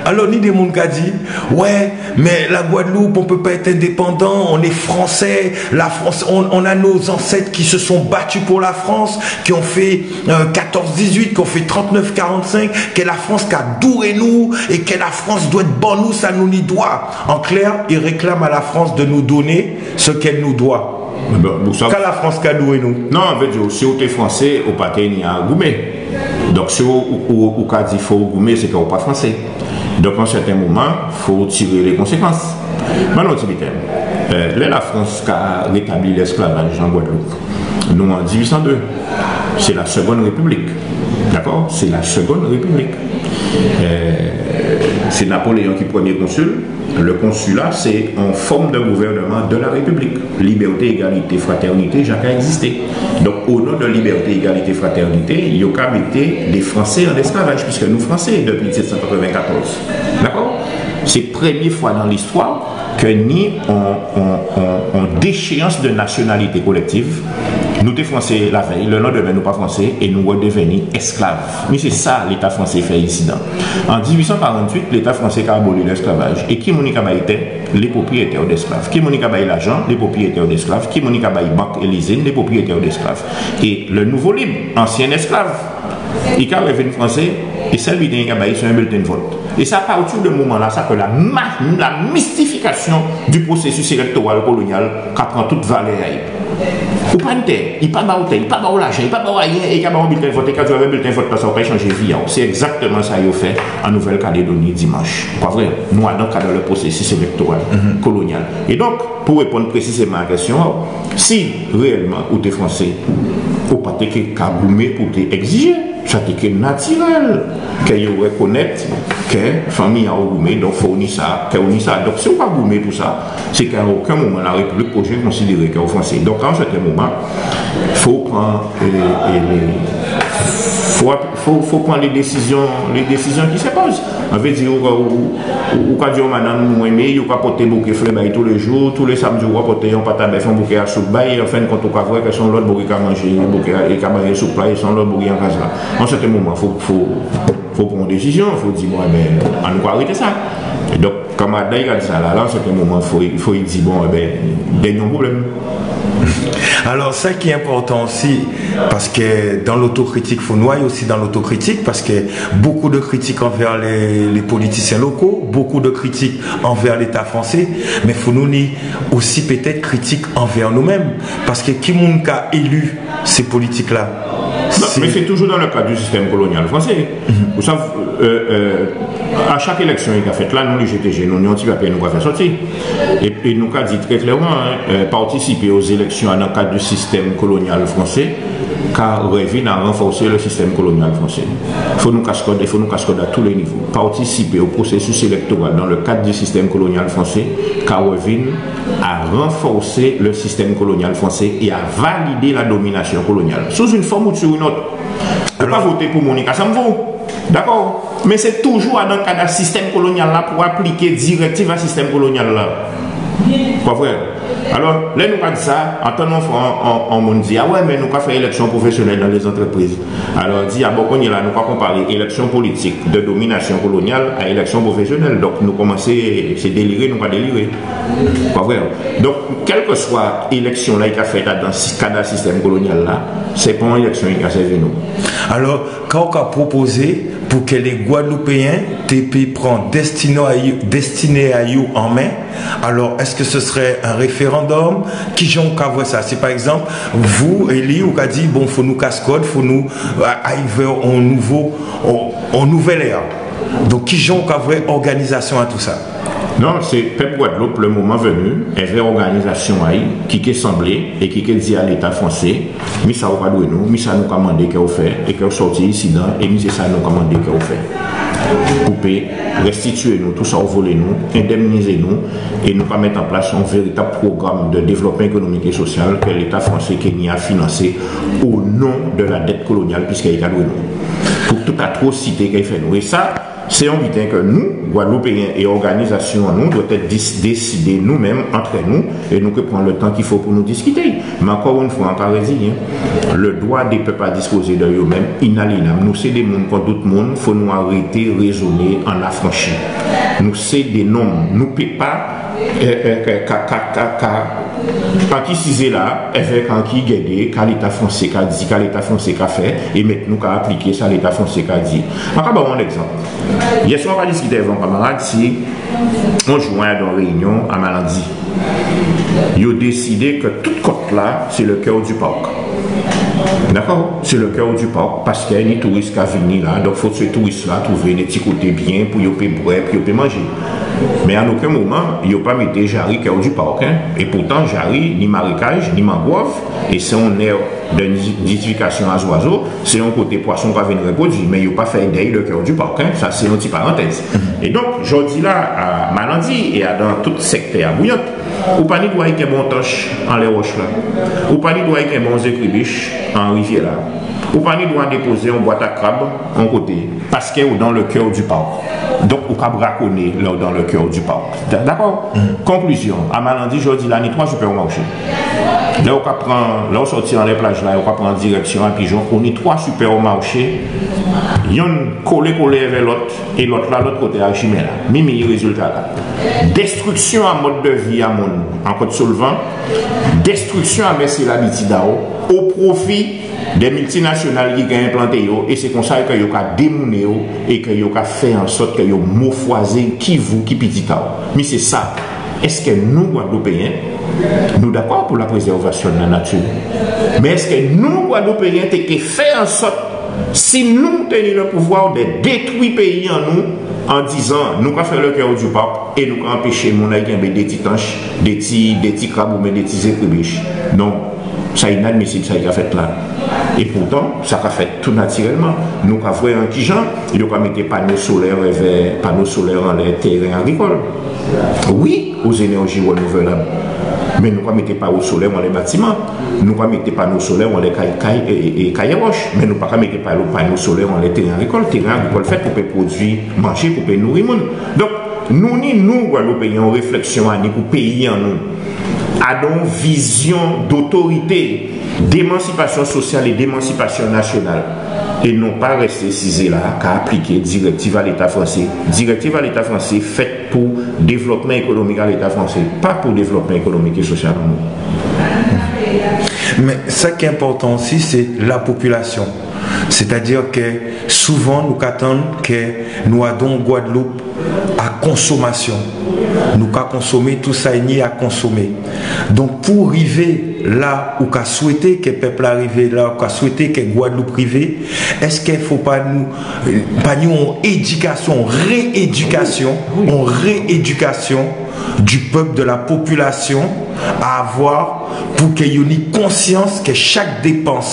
Alò, ni dé moun ka di, ouais, mais la Guadeloupe, on peut pas être indépendant, on est français, la France, on, on a nos ancêtres qui se sont battus pour la France, qui ont fait, euh, quatorze dix-huit, qui ont fait trente-neuf quarante-cinq, que la France ka dwé nou, et que la France dwèt ban nou sa nou ni dwa. En clair, ils réclament à la France de nous donner ce qu'elle nous doit. Bon, bon, sa... Ka Lafrans ka dwé nou? Non, an vé di, si ou té Fransé, ou pa té ni a goumé. Donk, si ou, ou, ou, ou ka di fo ou goumé, sé ke ou pa Fransé. Donk, a on sèten moman, fo ou tiré lé konsékans. Mwen, on ti biten. Euh, lè Lafrans ka rétabli lèsklavaj an Gwadloup, nou an dizuit san dé. Sé la Seconde République. Dakò? Sé la Seconde République. Euh, sé Napoléon ki prèmié konsil. Le consulat, c'est une forme de gouvernement de la République. Liberté, égalité, fraternité, ja ka ègzisté. Donk, o non dè liberté, égalité, fraternité, yo ka mété dé Fransé an èsklavaj, piskè nou Fransé dépi mil sèt san katrèven-katòz. Dakò? Sé prèmié fwa dan listwa ke ni on, on, on, on déchéance de nationalité collective. Nou té Fransé lavèy, lè landèmen nou pa Fransé, é nou rèdèvni èsklav. Mé sé sa Léta fransé fè isidan. An dizuit san karant-uit, Léta fransé ka aboli lèsklavaj. É ki moun ki ka bay tè? Lé propriétè dèsklav. Ki moun ki ka bay lajan? Lé propriétè dèsklav. Ki moun ki ka bay bank é lizin? Lé propriétè dèsklav. É le nouveau libre, ansien èsklav, i ka rèvin Fransé, é sèl biten i ka bay, sé on bilten vòt. É sé a pati dè moman-lasa ke la ma-, la mystification du processus électoral colonial ka pran tout valè a'y. Ou pa ni tè, i pa ba'w tè, i pa ba'w lajan, i pa ba'w ayen, é i ka ba'w on bilten vòt, é i ka di'w avè bilten vòt-lasa ou pé chanjé vi a'w. Sé ègzaktèman sa yo fè an Nouvèl Kalédoni dimanch. Pa vré? Nou adan kad dè le processus électoral colonial. É donk, pou réponn présizéman a kèstion a'w, si réèlman ou té Fransé, ou pa té ké ka goumé pou té ègzijé. Sa té ké natirèl ke yo rèkonèt ke fanmi a'w goumé, donk fo ou ni sa, ke ou ni sa. Donk si ou pa goumé pou sa, sé ke a okenn moman la Répiblik pé jen konsidéré ke ou Fransé. Donk a on sèten moman, fo pran, euh, euh, fo, fo, fo pran lé désizion, lé désizion ki s'imposent. An vé di, ou, ou, ou, ou ka di on madanm ou enmé'y, ou ka pòté bouké flè ba'y tou lé jou, tou lé sanmdi ou ka pòté on pat a bèf, on bouké a soup ba'y, an fen dè kont ou ka vwè ke sé on lòt boug ki ka manjé bouké a, ki ka manjé soup-la, é sé on lòt boug ki an kaz-la. A on sèten moman, fo, fo, fo pran on désizion, fo di, bon, ében, annou arété sa. É donk, kanmarad-la, i ka di sa la, la, a on sèten moman, fo, fo i di, bon, ében, dènié pwoblèm. Alors, ça qui est important aussi, parce que dans l'autokritik, fo nou ay osi dan lotokritik, parce que beaucoup de critiques envers les, les politiciens locaux, beaucoup de critiques envers l'État français, mais fo nou ni osi pétèt kritik anvè nou menm, parce que ki moun ka éli sé politik-la? Non, mé sé toujou dan le kad di sistèm kolonial fransé. Ou sav, euh, euh, a chak élèksion ki ka fèt la, nou, lé G T G, nou ni on ti papié nou ka fè sòti. É, é nou ka di trè klèman, en, euh, partisipé o zélèksion dan kad di sistèm kolonial fransé ka rèvin a ranfòsé le sistèm kolonial fransé. Fo nou kas kòd, é fo nou kas kòd a tou lé nivo. Partisipé o prosésis élèktoral dan le kad di sistèm kolonial fransé ka rèvin a ranfòsé le sistèm kolonial fransé é a validé la dominasion kolonial, sou on fòm ou sou on lòt. Ou pa voté pou moun ki ka sanm vou. Dakò? Mé sé toujou adan kad a sistèm kolonial-la pou apliké dirèktiv a sistèm kolonial-la. Pa vré? Alò, lè nou ka di sa, antann on fwa, on, on, on moun di, a wè, mé nou ka fè élèksion pwofésionèl dan lé zantrépriz. Alò, di, a bon, kounyé-la, nou ka konparé élèksion politik dè dominasion kolonial a élèksion pwofésionèl. Donk, nou koumansé, sé déliré, nou ka déliré. Pa vré? Donk, kèlkèswa élèksion-la ki ka fèt adan si-, kad a sistèm kolonial-la, sé pa on élèksion ki ka sèvi nou. Alò, ka ou ka pwopozé pou ke lé Gwadloupéyen té pé pran dèstiné a yo, dèstiné a yo an men, Alors, est-ce que ce serait un référendum? Kijan ou ka vwè sa? Si par exemple, vous, Élie, ou ka di, bon, fo nou kas kòd, fo nou, euh, aller vers un nouveau, un, un nouvel ère. Donc, kijan ou ka vwè organizasyon a tout sa? Non, sé pèp Gwadloup, le moment venu, èvè òganizasyon a'y, ki ké sanblé é ki ké di a Léta fransé, mi sa ou ka dwé nou, mi sa nou ka mandé kè ou fè, é kè ou sòti isidan, é mi sé sa nou ka mandé kè ou fè. Ou pé rèstitiyé nou tou sa ou volé nou, endèmnizé nou, é nou ka mèt an plas on véritab pwogram dè dévlopman ékonomik é sosyal kè Léta fransé ké ni a finansé o non dè la dèt kolonyal, piskè i ka dwé nou. Pou tout atwosité kè i fè nou. É sa, sé on biten kè nou, Gwadloupéyen é òganizasyon an nou, dwèt èt dis-, désidé nou menm, antrè nou, é nou ké pran lè tan ki fo pou nou diskité. Mé ankò on fwa, an ka réziyé. Le droit des peuples à disposer de eux-mêmes, inaliénable. Nou sé dé moun kon tout moun, fo nou arété rézoné an afranchi. Nou sé dé nonm, nou pé pa, euh, euh, ka, ka, ka, ka, ka ankisizé la, èvè ka ankigèdé, ka Léta fransé ka di, ka Léta fransé ka fè, é mèt nou ka apliké sa Léta fransé ka di. An ka ba'w on ègzanp. Yè swa, an ka diskité avè on kanmarad, si on jou, an adan on réinyon a Malandi. Yo désidé kè tout kòt-la, sé le cœur du parc. Dakò? Sé le cœur du parc, paskè ni touris ka vini la, donk fo sé touris-la touvé dé ti koté byen pou yo pé bwè, pou yo pé manjé. Mé a okenn moman, yo pa mété Jari cœur du parc, en. É poutan, Jari, ni marékaj, ni mangwòv, é sé on è dè nidifikasyon a zwazo, sé on koté pwason ka vin répwodui, mé yo pa fè dèy le cœur du parc, en. Sa sé on ti parantèz. É donk, jòdi-la, a Malandi é adan tout sèktè a Bouyant, ou pa ni dwa ay kenbé on tanch anlè wòch-la. Ou pa ni dwa ay kenbé on zékribich an rivyè-la. Ou pa ni dwa dépozé on bwat a krab on koté, paskè ou dans le cœur du parc. Donk, ou ka brakoné lè ou dans le cœur du parc. Da-, dakò? Konklizyon, a Malandi, jòdi-la, ni twa sipèmaché. Lè ou ka pran, lè ou sòti anlè plaj-la, ou ka pran dirèksyon a Pijon, ou ni twa sipèmaché, yonn kolé-kolé avè lòt, é lòt-la, lòt koté a chimen-la. Mi, mi rézilta-la. Dèstriksyon a mòd dè vi a moun an Kòt-sou-lvan, dèstriksyon a mès é labitid a'w, o pwofi dè miltinasyonal ki ka enplanté yo, é sé konsa kè yo ka démouné yo, é kè yo ka fè an sòt kè yo mofwazé ki vou ki pitit a'w. Mi sé sa. Èskè nou, Gwadloupéyen, nou dakò pou la prézèvasyon dè la nati? Mé èskè nou, Gwadloupéyen, té ké fè an sòt, si nou té ni le pouvwa dè détwi péyi an nou, an dizan nou ka fè le cœur du parc é nou ka anpéché moun ay kenbé dé ti tanch, dé ti, dé ti krab oubyen dé ti zékribich? Non. Sa inadmisib, sa ki ka fèt la. É poutan, sa ka fèt tou natirèlman. Nou ka vwè an ki jan yo ka mété pano solè, vè pano solè anlè téren agrikòl. Wi, o zénèji rènouvlab. Mé nou ka mété pano solè anlè batiman. Nou ka mété pano solè anlè kay, kay, é, é, é kay a wòch. Mé nou pa ka mété pano, pano solè anlè téren agrikòl. Téren agrikòl fèt pou pé pwodui manjé, pou pé nouri moun. Donk, nou ni, nou, Gwadloupéyen, on réflèksyon a ni pou péyi an nou. Adan on vizyon d'otorité, d'émansipasyon sosyal é d'émansipasyon nasyonal. É non pa rèsté sizé-la ka apliké dirèktiv a Léta fransé. Dirèktiv a Léta fransé fèt pou dévlopman ékonomik a Léta fransé, pa pou dévlopman ékonomik é sosyal an nou. Mé sa ki enpòtan osi, sé lapopilasyon. Sétadi kè souvan nou ka tann kè nou adan on Gwadloup a konsomasyon. Nou ka konsomé tou sa i ni a konsomé. Donk, pou rivé la ou ka swété kè pèp-la rivé, la ou ka swété kè Gwadloup rivé, èskè fo pa nou, pa ni on édikasyon, on réédikasyon, on réédikasyon du peuple, de la population, à avoir pou kè yo ni konsyans kè chak dépans,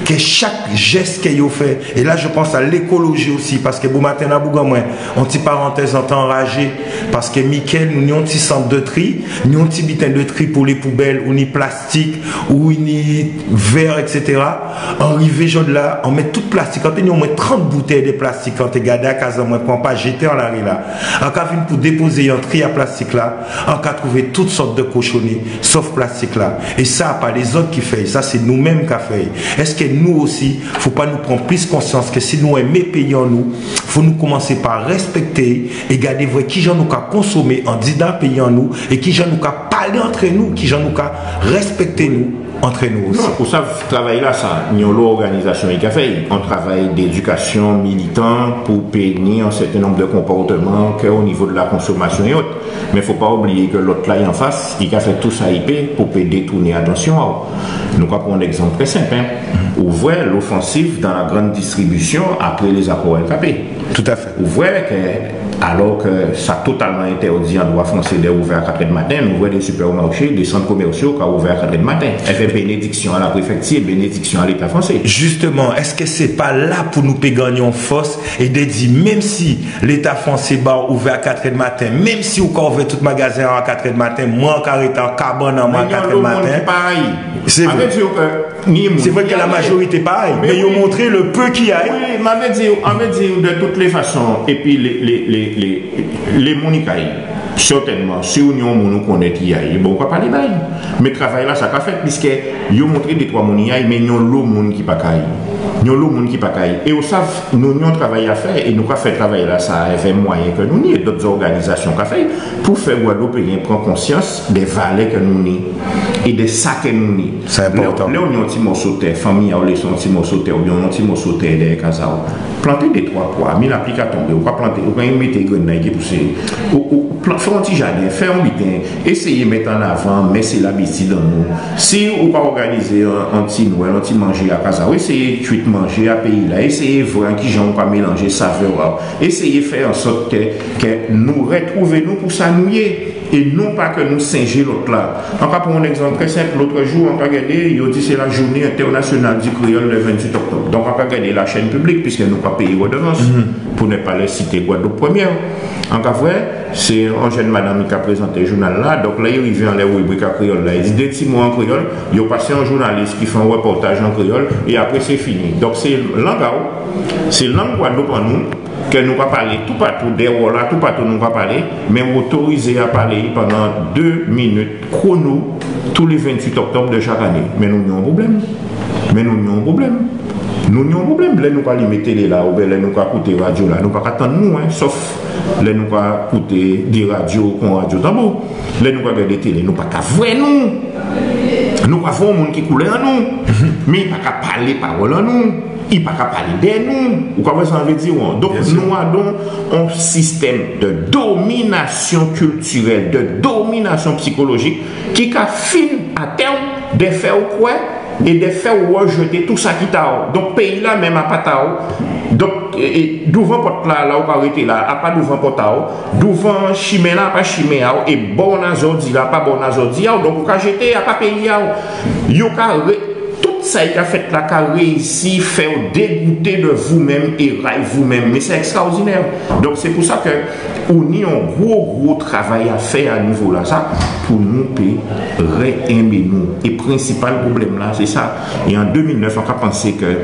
kè chak jès kè yo fè, et là je pense à l'écologie aussi, paskè bomaten-la, boug an mwen, on ti parantèz, an té anrajé, paskè Mikel, nou ni on ti sant dè tri, ni on ti biten dè tri pou lé poubèl, ou ni plastik, ou ni vè, et cetera. An rivé jòdla, an mèt tout plastik, an té ni omwen trant boutèy dè plastik, an té gadé a kaz an mwen pou an pa jété an lari-la. An ka vin pou dépozé an tri a plastik-la, an ka twouvé tout sòt dè kochonni, sòf plastik-la. É sa, pa lézòt ki fè'y, sa sé nou menm ka fè'y. Èskè nou osi, fo pa nou pran plis konsyans kè si nou enmé péyi an nou, fo nou koumansé pa rèspèkté'y é gadé vwè kijan nou ka konsomé andidan péyi an nou é kijan nou ka palé antrè nou, kijan nou ka rèspèkté nou. antrè nou osi. Non, ou sav, travay-lasa, ni onlo òganizasyon ki ka fè'y, on travay d'édikasyon militan pou pé ni on sèten nonb dè konpòtman kè o nivo dè la konsomasyon é òt. Mé fo pa oubliyé kè lòt-la i anfas, i ka fè tou sa i pé pou pé détouné atansyon a'w. Nou ka pran on ègzanp trè senp, en. Ou vwè lofansiv dan la grann distribisyon apré lézakò L K P. Toutafè. Ou vwè kè, alò kè sa totalman entèdi an dwa fwansé dè ouvè a katrè dè maten, nou vwè dé sipèmaché, dé sant komèsyo ka ouvè a katrè dè maten. Èvè bénédiksyon a la préfèkti, bénédiksyon a Léta fwansé. Jisteman, èskè sé pa la pou nou pé gannyé on fòs é dè di, menm si Léta fwansé ba'w ouvè a katrè dè maten, menm si ou ka ouvè tout magazen a katrè dè maten, mwen an ka rété an kabann an mwen a katrè dè maten. Mé ni onlo moun ki parèy. Sé vré. An vé di'w kè Sé vré kè la majorité pa ay, mé yo montré le peu ki ay. Wi, mé an vé di'w, an vé di'w, dè tout lé fason, épi lé, lé, lé, lé, lé moun ki ay, sètènman, si ou ni on moun ou konnèt ki ay, bon, ou ka palé ba'y. Mé travay-lasa ka fèt, piskè yo montré dé twa moun ki ay, mé ni onlo moun ki pa kay. Ni onlo moun ki pa kay. É ou sav, nou ni on travay a fè, é nou ka fè travay-lasa èvè mwayen kè nou ni, é dòt òganizasyon ka fè, pou fè Gwadloupéyen pran konsyans dè valè kè nou ni, é dè sa kè nou ni. Sé enpòtan. Lè, lè ou ni on ti mòso tè, fanmi a'w lésé on ti mòso tè, oubyen on ti mòso tè dèyè kaz a'w, planté dé twa pwa, mi lapli ka tonbé, ou ka planté, ou ka mété grenn-la ki pousé, ou, ou plan-, fè on ti jaden, fè on biten, éséyé mèt an avan, mé sé labitid an nou. Si ou ka òganizé on, on ti Nwèl, on ti manjé a kaz a'w, éséyé kuit manjé a péyi-la, éséyé vwè kijan ou ka mélanjé savè a'w, éséyé fè an sòt kè, kè nou rètwouvé nou pou sa nou yé. É non pa kè nou senjé lòt-la. An ka pran on ègzanp trè senp, lòt jou, an ka gadé, yo di sé la journée internationale du créole le vingt-huit octobre. Donk, an ka gadé la chaîne publique, piskè nou pa péyé rèdevans, pou ne pas les citer, Guadeloupe Première. An ka vwè, sé on jenn madanm ki ka prézanté jounal-la. Donk, lè i rivé anlè ribrik a kréyòl-la, i di dé ti mo an kréyòl, yo pasé on jounalis ki fè on rèpòtaj an kréyòl, é apré, sé fini. Donk, sé lang a'w, sé lang Gwadloup an nou, kè nou ka palé toupatou, dèwò-la, toupatou nou ka palé, mé ou otorizé a palé pandan dé minit kwono tou lé venntuit òktòb dè chak ané. Mé nou ni on pwoblèm. Mé nou ni on pwoblèm. Nou ni on pwoblèm. Lè nou ka limé télé-la, oubyen lè nou ka kouté radyo-la, nou pa ka tann nou, en, sòf lè nou ka kouté dé radyo, kon Radyo Tanbou. Lè nou ka gadé télé, nou pa ka vwè nou. Nou ka vwè on moun ki koulè an nou. Mé i pa ka palé pawòl an nou. I pa ka palé dè nou. Ou ka vwè sa an vlé di, wi. Donk, nou adan on sistèm dè dominasyon kiltirèl, dè dominasyon sikolojik ki ka fin a tèm dè fè'w kwè é dè fè'w rèjté tou sa ki ta'w. Donk, péyi-la menm a pa ta'w. Donk, é, é, douvan pòt-la, la ou ka rété la, a pa douvan pòt a'w. Douvan chimen-la, a pa chimen a'w. É bò ou nazòdi la, a pa bò ou nazòdi a'w. Donk, ou ka jété, a pa péyi a'w. Yo ka ré-, Tout sa ki ka fèt la ka réyisi fè'w dégouté dè vou menm é ray vou menm. Mé sé èkstraòdinè. Donk, sé pou sa kè ou ni on gwo, gwo travay a fè a nivo-lasa pou nou pé rèenmé nou. É prensipal pwoblèm-la, sé sa. É an dé mil nèf, an ka pansé kè,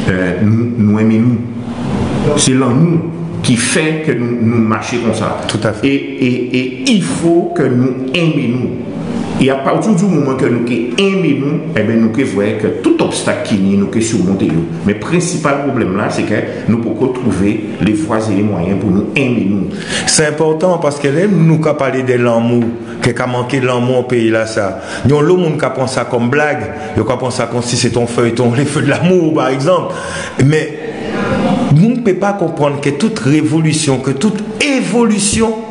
euh, nou, nou enmé nou. Sé lanmou ki fè kè nou, nou maché konsa. Toutafè. É, é, é i fo kè nou enmé nou. É apati di moman kè nou ké enmé nou, ében, nou ké vwè kè tout obstak ki ni, nou ké sirmonté yo. Mé prensipal pwoblèm-la, sé kè nou poko twouvé lé vwa é lé mwayen pou nou enmé nou. Sé enpòtan paskè lè nou ka palé dè lanmou, kè ka manké lanmou an péyi-lasa, ni onlo moun ka pran sa kòm blag, yo ka pran sa kòmsi sé on fèyton, Les Feux de l'amour, pa ègzanp. Mé moun pé pa konprann kè tout révolisyon, kè tout évolisyon,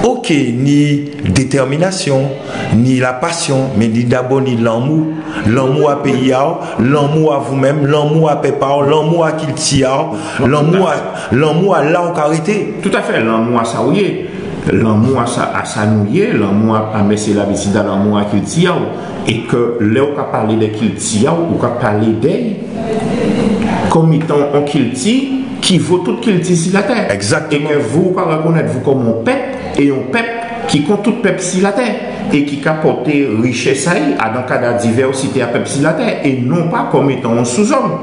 oké, ni détèminasyon, ni lapasyon, mé ni dabò ni lanmou. Lanmou a péyi a'w, lanmou a vou menm, lanmou a pèp a'w, lanmou a kilti a'w, lanmou a, lanmou a la ou ka rété. Toutafè, lanmou a sa ou yé. Lanmou a sa, a sa nou yé, lanmou a, a mès é labitid a'w, lanmou a kilti a'w. É kè lè ou ka palé dè kilti a'w, ou ka palé dè'y kòm étan on kilti ki vo tout kilti si latè. Ègzaktèman. É kè vou, ou ka rèkonnèt vou kòm on pèp, é on pèp ki kon tout pèp si latè, é ki ka pòté richès a'y adan kad a divèsité a pèp si latè, é non pa kòm étan on souzòm.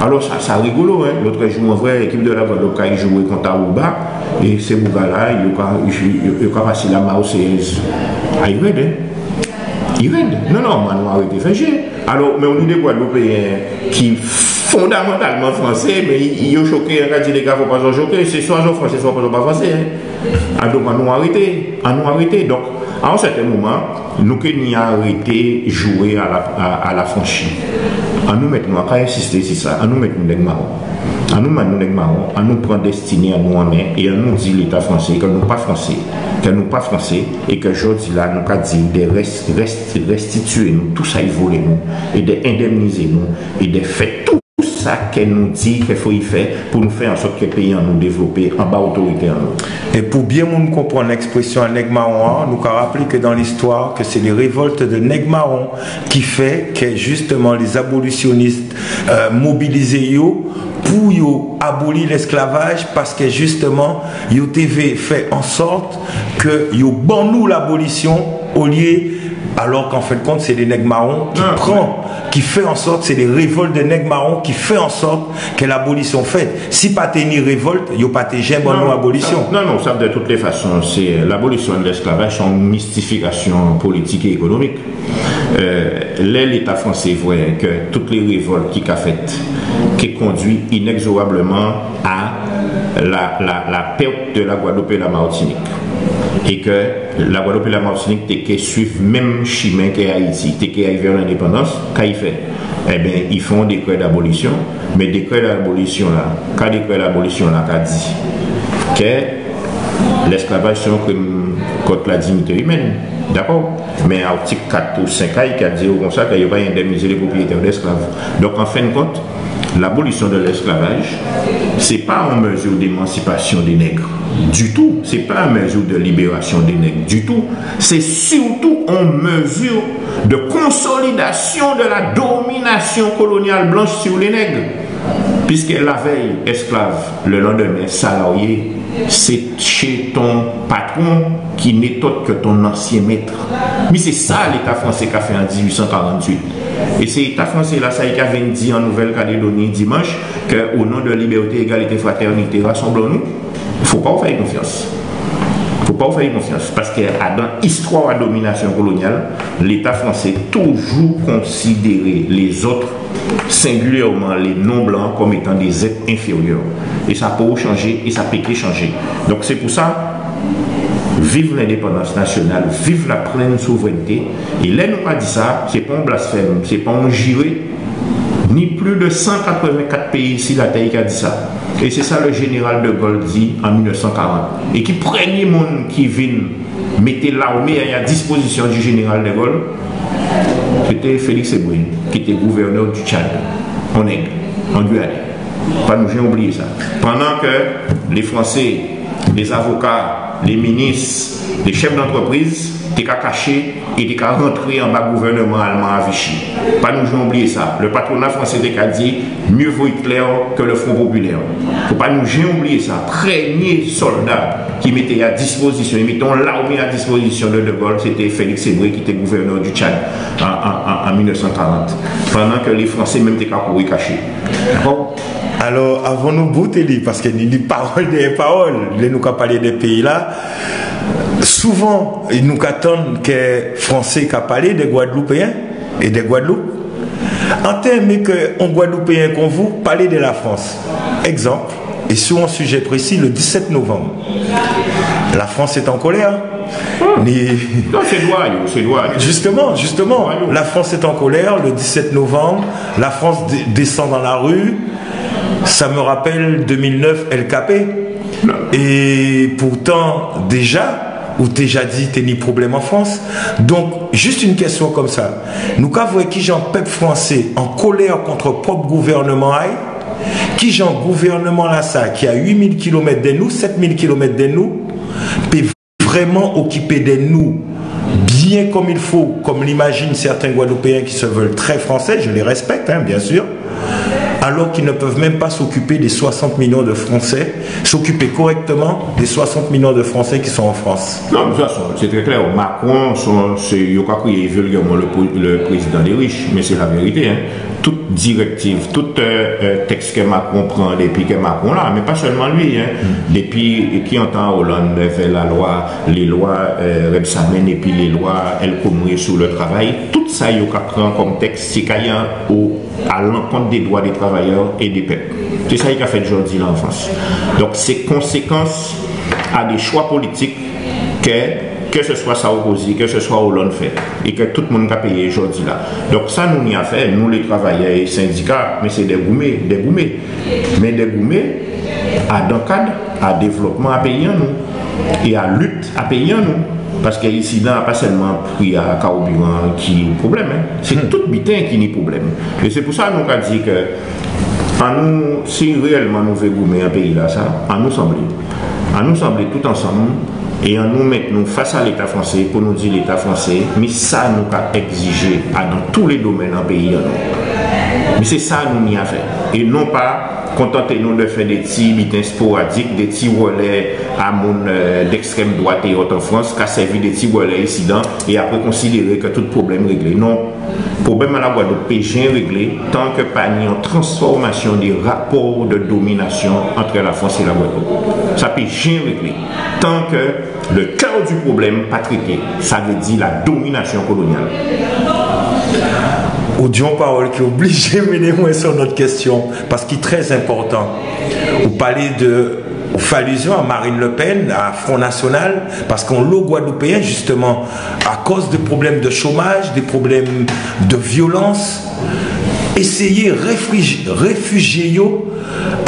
Alò, sa, sa rigolo, en. Lòt jou, an vwè ékip dè la Gwadloup ka jwé kont Aruba, é sé boug-la, yo ka, yo, yo ka pasé la Marseillaise. A, i rèd, en. I rèd. Non, non, mé nou arété fè jé. Alò, mé ou ni dé Gwadloupéyen ki fondamantalman fransé, mé i, yo choké, an ka di, lé gars, fo pa zòt choké. Sé swa zòt fransé, swa zòt pa fransé, en. A, donk, annou arété. Annou arété. Donk, A on sèten moman, nou ké ni arété jwé a la, a, a la franchi. Annou mèt nou, an ka ensisté si sa, annou mèt nou nèg mawon. Annou mèt nou nèg mawon, annou pran dèstiné an nou an men, é annou di Léta fransé ke nou pa fransé, ke nou pa fransé, é ke jòdi-la nou ka di dè rès-, rès-, rèstitiyé nou tou sa i volé nou, é dè endèmnizé nou, é dè fè tou sa ke nou di ke fo i fè pou nou fè an sòt ke péyi an nou dévlopé anba otorité an nou. É pou byen moun konprann èksprésyon an nèg mawon an, nou ka raplé ke dan listwa, ke sé lé révòlt dè nèg mawon ki fè ke, jistèman, lé zabolisyonis, euh, mobilizé yo pou yo aboli lèsklavaj, paske, jistèman, yo té vé fè an sòt ke yo ban nou labolisyon, olyé, alò k'an fen dè kont, sé dé nèg mawon ki pran, ki fè an sòt, sé dé révòlt dè nèg mawon ki fè an sòt ke labolisyon fèt. Si pa té ni révòlt, yo pa té jen ban nou labolisyon. Non, non, sa, dè tout lé fason, sé, labolisyon dè lèsklavaj, sé on mistifikasyon politik é ékonomik. Euh, lè Léta fransé vwè ke tout lé révòlt ki ka fèt ké kondui inègzorableman a la, la, la pèt dè la Gwadloup é la Matinik, é ke la Gwadloup é la Matinik té ké suiv menm chimen ke Ayiti, té ké rivé a lendépandans, ka i fè? Ében, i fè on dékrè d'abolisyon, mé dékrè d'abolisyon-la, ka dékrè d'abolisyon-la ka di? Ke lèsklavaj sé on krim kont la dignité imèn, dakò? Mé atik kat ou senk a'y ka di konsa ke yo ka endèmnizé lé pwopriyétè dèsklav. Donk, an fen dè kont, labolisyon dè lèsklavaj, sé pa on mèzi d'émansipasyon dé nèg ditou, sé pa on mèzi dè libérasyon dé nèg ditou, sé sirtou on mèzi dè konsolidasyon dè la dominasyon kolonyal blanch si lé nèg. Piske lavèy èsklav, lè landèmen salaryé, sé chè ton patwon ki n'èst aut ke ton ansyen mèt. Mé sé sa Léta fransé ka fè an dizuit san karantuit. É sé Léta fransé-la, sa i ka vin di an Nouvèl Kalédoni dimanch, ke o non dè libèté, égalité, fratènité, rasanblan nou. Fo pa ou fè'y konfyans. Fo pa ou fè'y konfyans. Paske adan istwa a dominasyon kolonyal, Léta fransé toujou konsidéré lézòt, sengilyèman lé non-blan, kòm étan dé zèt enféryè. É sa poko chanjé, é sa pé ké chanjé. Donk, sé pou sa, viv lendépandans nasyonal, viv la plèn souvrènté. É lè nou ka di sa, sé pa on blasfèm, sé pa on jiré, ni plis dè san katrèvenkat péyi si latè i ka di sa. É sé sa lè jénéral de Gaulle di an mil nèf san karant. É ki prèmyé moun ki vin mété larmé a dispozisyon di jénéral de Gaulle? Sé té Félix Éboué, ki té gouvènè di Tchad, on nèg, on Gwiyanè. Pa nou jen oubliyé sa. Pandan ke lé Fransé, lé zavoka, lé minis, lé chèf d'antrépriz té ka kaché é té ka rantré anba gouvènman alman a Vichy. Pa nou jen oubliyé sa. Lè patwona fransé té ka di, mieux vaut Hitler que le Front populaire. Fo pa nou jen oubliyé sa. Prèmyé sòlda ki mété a dispozisyon, i mété on larmé a dispozisyon dè De Gaulle, sé té Félix Éboué, ki té gouvènè di Tchad an, an, an, an mil nèf san karant. Pandan ke lé Fransé menm té ka kouri kaché. Dakò? Alò, avan nou bouté li, paske ni, ni pawòl dèyè pawòl, lè nou ka palé dè péyi-la, souvan, nou ka tann ke Fransé ka palé dè Gwadloupéyen é dè Gwadloup. An té enmé ke on Gwadloupéyen kon vou palé dè la Frans. Ègzanp, é si on sijé prési, le dix-sept novembre, la France est en colère. Hmm. Ni... Non, sé dwa yo, sé dwa yo. Justement, justement, dwa yo. La France est en colère. Le dix-sept novembre, la France dé-, descend dans la rue. Ça me rappelle deux mille neuf, L K P. Non. É poutan, déja, ou té ja di té ni pwoblèm an Frans. Donk, jis on kèsyon konsa. Nou ka vwè kijan pèp fransé an kolè kont pwòp gouvènman a'y, kijan gouvènman-lasa, ki a uit mil kilomèt dè nou, sèt mil kilomèt dè nou, pé vrèman okipé dè nou bien comme il faut, comme l'imaginent certains Guadeloupéens qui se veulent très français, je les respecte, hein, bien sûr, alors qu'ils ne peuvent même pas s'occuper des soixante millions de Français, s'occuper correctement des soixante millions de Français qui sont en France. Non, de toute façon, c'est très clair. Macron, son, c'est, yo ka kriyé'y vulgairement le, le président des riches, mais c'est la vérité, hein. Tout dirèktiv, tout, euh, euh, tèks ke Macron pran dépi ke Macron la, mé pa sèlman li, en. Dépi ki an tan Hollande, vè la lwa, lé lwa, euh, Rebsamen épi lé lwa El Khomri sou le travay, tout sa yo ka pran kòm tèks, sé ka alé a lankont dé dwa dé travayè é dé pèp. Sé sa ki ka fèt jòdi-la an Frans. Donk, sé konsékans a dé chwa politik ke kèlkèswa sa ou koz, kèlkèswa Hollande fè, é kè tout moun ka péyé jòdi-la. Donk, sa nou ni a fè, nou lé travayè é sendika, mé sé dè goumé, dè goumé. Mé dè goumé adan kad a dévlopman a péyi an nou, é a lit a péyi an nou. Paskè isidan, a pa sèlman pri a kabiran ki pwoblèm, en. Sé tout biten ki ni pwoblèm. É sé pou sa nou ka di kè annou, si réyèlman nou vlé goumé an péyi-lasa, annou sanblé. Annou sanblé tout ansanm é annou mèt nou fas a Léta fransé pou nou di Léta fransé, mi sa nou ka ègzijé adan tout lé domèn an péyi an nou. Mi sé sa nou ni a fè. É non pa kontanté nou dè fè dé ti biten sporadik, dé ti rèlè a moun, euh, d'extrême droite é autres an Frans, ka sèvi dé ti rèlè isidan é apré konsidéré kè tout pwoblèm réglé. Non. Pwoblèm a Lagwadloup pé jen réglé tan kè pa ni on transfòmasyon dé rapò dè dominasyon ant Lafrans é Lagwadloup. Sa pé jen réglé tan kè le cœur du problème pa trété, sa vlé di la dominasyon kolonyal. Ou di on pawòl ki oblijé mennen mwen si on lòt kèsyon, paskè i trè enpòtan. Ou palé dè, ou fè alizyon a Marine Le Pen, a Front National, paskè onlo Gwadloupéyen, jistèman, akòz dè pwoblèm dè chomaj, dè pwoblèm dè vyolans, éséyé réfij-, réfijyé yo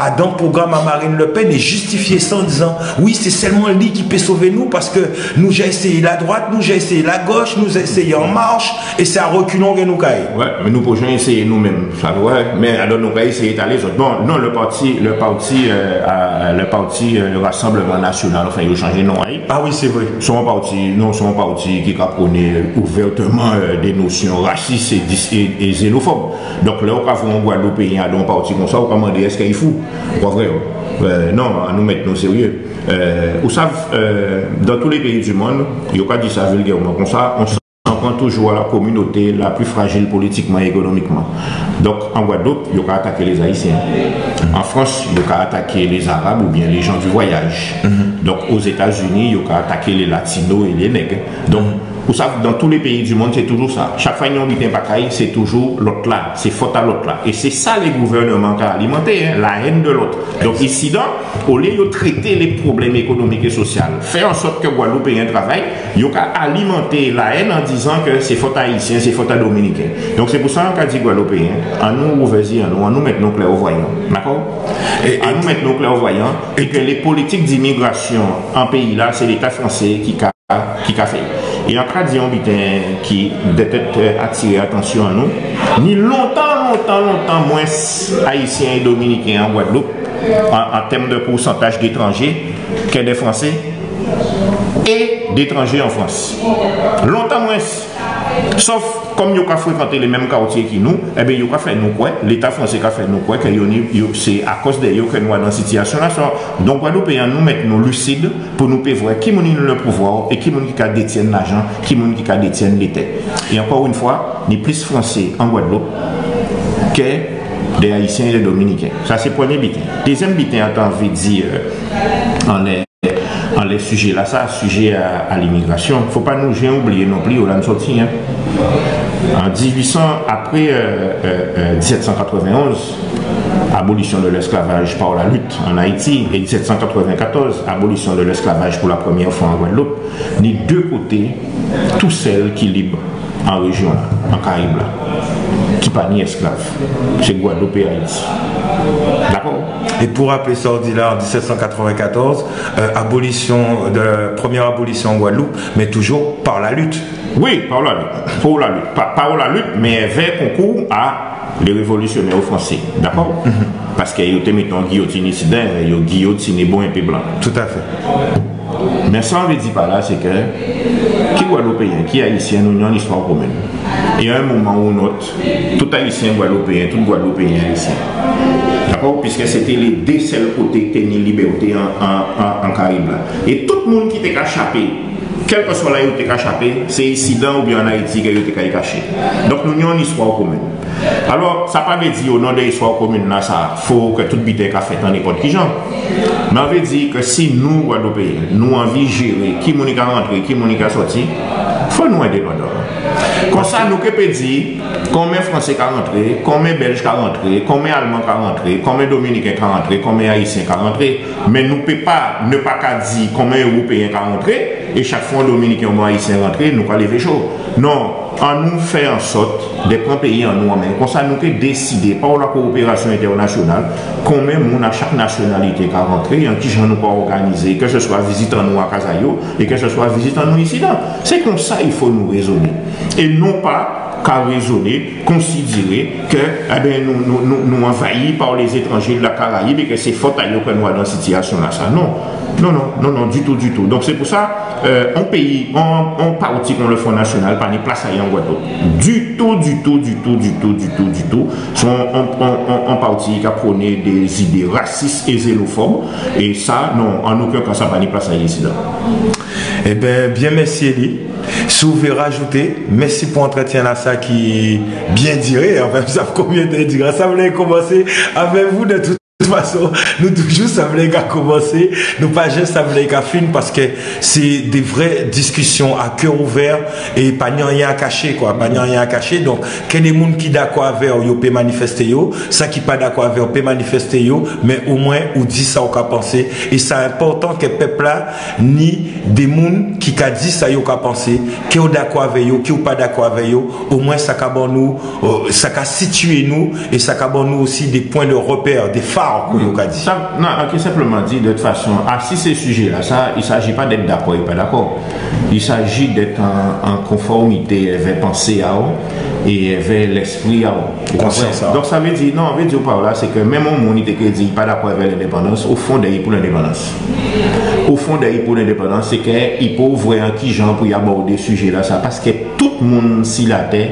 adan pwogram a Marine Le Pen é jistifyé sa an dizan, wi, sé sèlman li ki pé sové nou, paskè nou ja éséyé ladwat, nou ja éséyé lagòch, nou ja éséyé An Mach, é sé a rekilon kè nou kay. Wè, mé nou poko jen éséyé nou menm. Sa, wè, mé alò nou kay éséyé talé lézòt. Bon, non, le parti, le parti, euh, euh, le parti, euh, le Rassemblement National, anfen, yo chanjé non, wi. A wi, sé vré. Sé on pati, non, sé on pati ki ka pwoné ouvètèman, euh, dé nosyon rasis é dis-, é, é zénofòb. Donk, lè ou ka vwè on Gwadloupéyen adan on pati konsa, ou ka mandé èskè i fou. Pa vré, euh, non, annou mèt nou sèryé. Euh, ou sav, euh, dan tout lé péyi di monn, yo ka di sa vilgèman konsa, on s'en prend toujours à la communauté la plus fragile politiquement et économiquement. Donk, an Gwadloup, yo ka ataké lé Ayisyen. An Frans, yo ka ataké lé Zarab oubyen lé jan di vwayaj. Donk, Ozétazini, yo ka ataké lé Latino é lé nèg. Donk, ou sav, dan tout lé péyi di monn, sé toujou sa. Chak fwa ni on biten pa kay, sé toujou lòt-la. Sé fòt a lòt-la. É sé sa lé gouvènman ka alimanté, en, la haine de l'autre. Donk, isidan, olyé yo trété lé pwoblèm ékonomik é sosyal, fè an sòt kè Gwadloupéyen travay, yo ka alimanté la haine an dizan kè sé fòt a Ayisyen, sé fòt a Dominiken. Donk, sé pou sa an ka di Gwadloupéyen, annou ouvè zyé an nou, annou mèt nou klèvwayan. Dakò? É, é annou mèt nou klèvwayan, é kè lé politik d'imigrasyon an péyi-la, sé Léta fransé ki ka ki ka fè. É an ka di on biten ki pétèt, euh, atiré atansyon an nou. Ni lontan, lontan, lontan mwens Ayisyen é Dominiken an Gwadloup, an, an tèm dè pousantaj d'étranjé, kè dè Fransé é d'étranjé an Frans. Lontan mwens. Sòf, kòm yo ka frékanté lé menm katyé ki nou, ében, yo ka fè nou kwè, Léta fransé ka fè nou kwè kè yo ni, yo, sé akòz dè yo kè nou adan sitiyasyon-lasa. Donk, Gwadloupéyen, nou mèt nou lisid, pou nou pé vwè ki moun ki ni le pouvwa é ki moun ki ka détyenn lajan, ki moun ki ka détyenn lé tè. É ankò on fwa, ni plis Fransé an Gwadloup kè dè Ayisyen é dè Dominiken. Sa sé prèmyé biten. Dézyèm biten an té anvi di, euh, anlè, anlè sijé-lasa, sijé a, a limigrasyon. Fo pa nou jen oubliyé non pli ola nou sòti, en. An dizuit san, apré, euh, euh, euh, disèt san katrèvenonz, abolition de l'esclavage par la lutte en Haïti, é disèt san katrèvenkatòz, abolition de l'esclavage pour la première fois en Guadeloupe, ni dé koté tousèl ki lib an réjyon-la, an Karayib-la, ki pa ni èsklav. Sé Gwadloup é Ayiti. Dakò? É pou rapélé sa ou di la, an disèt san katrèvenkatòz, euh, abolition de, première abolition en Guadeloupe, mais toujours par la lutte. Wi, pa la lit. Pa la lit. Pa, pa la lit, mé èvè konkou a lé révolisyonè fransé. Dakò? Paskè yo té mété on giyotin isidan, yo giyotiné bon enpé blan. Tout à fait. Mé sa an vé di pa la, sé kè ki Gwadloupéyen, ki Ayisyen, nou ni on istwa komen. É a on moman ou on lòt, tout Ayisyen Gwadloupéyen, tout Gwadloupéyen Ayisyen. Dakò? Piskè sé té lé dé sèl koté ki té ni libèté an, an, an, an Karayib-la. É tout moun ki té ka chapé, kèlkèswa la yo té ka chapé, sé isidan oubyen an Ayiti kè yo té ka kaché. Donk nou ni on istwa komen. Alò, sa pa vlé di, o non dè istwa komin-lasa, fo kè tout biten ka fèt an nenpòt ki jan. Mé an vlé di kè si nou, Gwadloupéyen, nou anvi jéré ki moun ki ka rantré, ki moun ki ka sòti, fò nou endépandan. Konsa, nou ké pé di konmen Fransé ka rantré, konmen Bèlj ka rantré, konmen Alman ka rantré, konmen Dominiken ka rantré, konmen Ayisyen ka rantré. Mé nou pé pa, nou pa ka di konmen Éwopéyen ka rantré, é chak fwa on Dominiken oubyen Ayisyen rantré, nou ka lévé cho. Non, annou fè an sòt dè pran péyi an nou an men. Konsa, nou ké désidé, pa la koopérasyon entènasyonal, konmen moun a chak nasyonalité ka rantré, an ki jan nou ka òganizé, kè sé swa vizit an nou a kaz a yo, é kè sé swa vizit an nou isidan. Sé konsa i fo nou rézoné. É non pa ka rézoné, konsidéré kè, ében, nou, nou, nou, nou anvayi pa lé zétranjé dè la Karayib é kè sé fòt a yo kè nou adan sitiyasyon-lasa. Non. Non, non, non, non, ditou, ditou. Donk, sé pou sa, euh, on péyi, on, on pati kon le Front National, pa ni plas a-y an Gwadloup. Ditou, ditou, ditou, ditou, ditou, ditou. Sé on, on, on, on, on pati ki ka pwoné dé zidé rasis é zénofòb. É sa, non, an okenn ka, sa pa ni plas a-y isidan. Ében, byen, mèsi Élie. Si ou vlé rajouté, mèsi pou antrètyen-lasa ki byen diré, anfen, sa konbyen tan i diré, sa vlé koumansé avè vou dè tout fason, nou toujou sa vlé ka koumansé, nou pa jen sa vlé ka fin, paskè sé dé vré diskisyon a kè ouvè é pa ni ayen a kaché, kwa, pa ni ayen a kaché. Donk, kè dé moun ki dakò avè-w, yo pé manifèsté yo, sa ki pa dakò avè-w pé manifèsté yo, mé omwen ou di sa ou ka pansé, é sa enpòtan kè pèp-la ni dé moun ki ka di sa yo ka pansé, kè ou dakò avè yo, kè ou pa dakò avè yo, omwen sa ka ban nou, euh, sa ka sitiyé nou, é sa ka ban nou osi dé pwen dè rèpè, dé fa, kon yo ka di. Sa, non, an ké senpleman di, dè tout fason, asi sé sijé-lasa, il s'agit pas d'être d'accord et pas d'accord. Il s'agit d'être en, en conformité avè pansé a-w é avè lèspri a-w. Ou konprann? Konsyans, sa. Donk, sa vlé di, non, vlé di pa la, sé kè menm on moun i té ké di i pa dakò avè lendépandans, o fon dè-y i pou lendépandans. O fon dè-y i pou lendépandans, sé kè i pé vwè an ki jan pou-y abòdé sijé-lasa, paskè tout moun si latè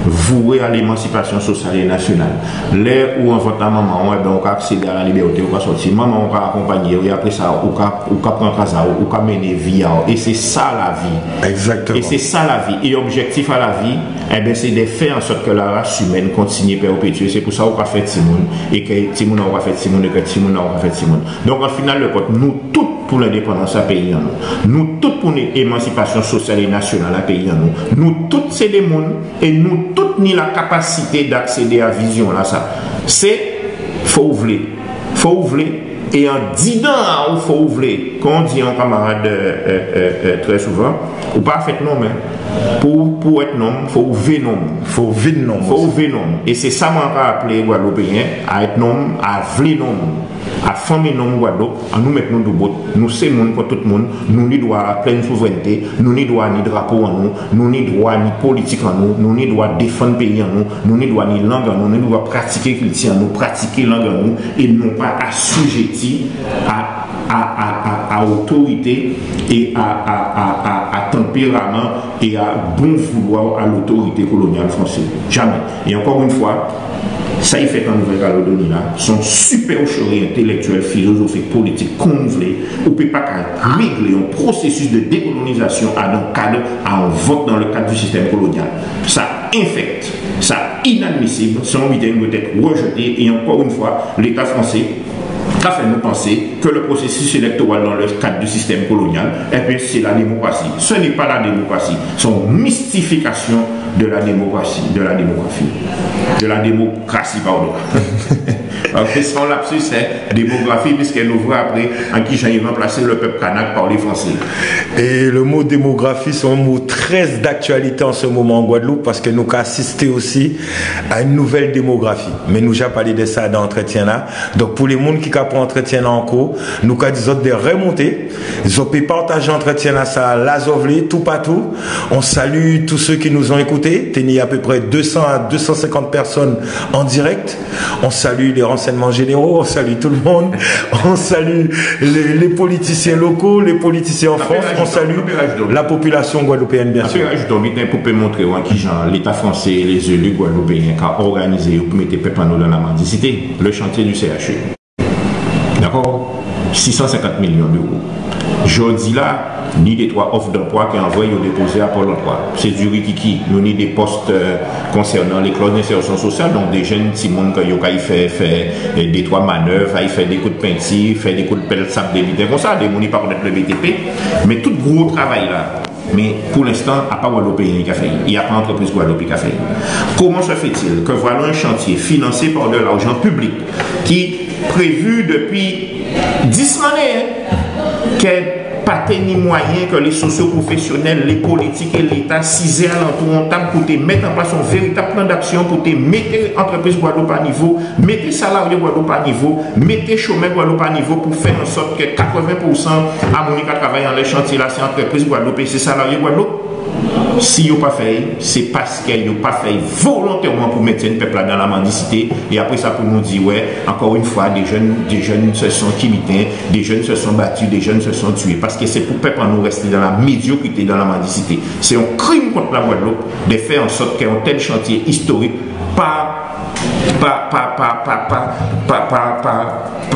voué a lémansipasyon sosyal é nasyonal. Lè ou an vant a manman-w, ében, ou ka aksédé a la libèté, ou ka sòti. Manman-w ka akonpanyé-w, é apré sa, ou ka, ou ka pran kaz a-w, ou ka mennen vi a-w. É sé sa lavi. Exactement. É sé sa lavi. É objèktif a lavi, ében, sé dè fè an sòt kè la ras imèn kontinyé pèrpétyé. Sé pou sa ou ka fè timoun, é kè timoun a-w ka fè timoun, é kè timoun a-w ka fè timoun. Donk, an final dè kont, nou tout pou lendépandans a péyi an nou. Nou tout pou ni émansipasyon sosyal é nasyonal a péyi an nou. Nou tout sé dé moun, é nou tout ni la kapasité d'aksédé a vizyon-lasa. Sé, fò ou vlé. Fò ou vlé, é andidan a-w, fò ou vlé. Kon di on kanmarad, euh, euh, euh, euh, trè souvan, ou pa fèt nonm, en. Pou, pou èt nonm, fò ou vin nonm. Fò ou vin nonm. Fò ou vin nonm. É sé sa mwen ka aplé Gwadloupéyen, a èt nonm, a vlé nonm, a fanmi nonm Gwadloup, annou mèt nou doubout. Nou sé moun kon tout moun, nou ni dwa a plèn souvrènté, nou ni dwa ni drapo an nou, nou ni dwa ni politik an nou, nou ni dwa défann péyi an nou, nou ni dwa ni lang an nou, nou ni dwa pratiké kilti an nou, pratiké lang an nou, é non pa asijéti a, a, a, a, a otorité é a, a, a, a, a tanpéraman é a bon voulwa a lotorité kolonyal fransé. Jamé. É ankò on fwa, sa i fèt an Nouvèl Kalédoni la, sé on sipèchri entèlèktyèl, filozofik, politik, kon ou vlé, ou pé pa ka réglé on pwosésis dè dékolonizasyon adan kad a on vòt dan lè kad di sistèm kolonyal. Sa enfèkt, sa inadmisib, sé on biten ki dwèt èt rèjté, é ankò on fwa, Léta fransé ka fè nou pansé kè lè pwosésis élèktoral dan lè kad di sistèm kolonyal, ében, sé la démokrasi. Ce n'est pas la démocratie, sé on mistifikasyon de la démocratie, de la démographie, de la démocratie, pardon. Sé on lapsus, en, démografi, piskè nou vwè apré an ki jan i ranplasé lè pèp kanak pa lé Fransé. Et le mot démographie, c'est un mot très d'actualité en ce moment en Guadeloupe, paskè nou ka asisté osi a une nouvelle démographie. Mé nou ja palé dè sa dan antrètyen-la. Donk, pou lé moun ki ka pran antrètyen-la an kou, nou ka di zòt dè rèmonté, zòt pé patajé antrètyen-lasa la zòt vlé, toupatou. On salue tous ceux qui nous ont écoutés. Té ni à peu près deux cents à deux cent cinquante personnes en direct. On salue les renseignements généraux, on salue tout le monde. On salue les, les politiciens locaux, les politiciens en France. On salue la population guadeloupéenne, bien sûr. Apé, rajout on biten pou pé montré-w an ki jan Léta fransé é lé zéli gwadloupéyen ka òganizé yo pou mèt pèp an nou dan la mandisité. Le chantier du C H U. Dakò? Sis san senkant milyon d'éwo. Jòdi-la, ni dé twa òf d'anplwa ki anvwayé yo dépozé a Pôle emploi. Sé di rikiki. Nou ni dé pòs, euh, konsènan lé klòz d'insèsion sosial, donk dé jenn timoun ki yo kay fè, fè, euh, dé twa manèv, ay fè dé kout penti, fè dé kout pèl sab, dé biten konsa, dé moun ki pa konnèt le B T P. Mé tout gwo travay-la, mé pou lenstan, a pa Gwadloupéyen ki ka fè'y, a pa Antrepriz Gwadloup ki ka fè'y. Comment se fait-il que voilà un chantier financé par de l'argent public qui prévu depuis dix années, hein, ke pa té ni mwayen ke lé sosyo-pwofésyonèl, lé politik é Léta sizé alantou on tab pou té mèt an plas on véritab plan d'action pou té mété antrepriz Gwadloup a nivo, mété salaryé Gwadloup a nivo, mété chomè Gwadloup a nivo pou fè an sòt ke katrèven pousan a moun ki ka travay anlè chantyé-la sé antrepriz Gwadloup é sé salaryé Gwadloup. Si yo pa fè'y, sé paske yo pa fè'y volontèman pou mentyenn pèp-la dan la mandisité. É apré sa, pou nou di, wè, encore une fois, des jeunes, des jeunes se sont kibiten, des jeunes se sont battus, des jeunes se sont tués. Paske sé pou pèp an nou rèsté dan la médiokrité, dan la mandisité. Sé on krim kont la Gwadloup de fè an sòt ke on tèl chantyé istorik pa, pa,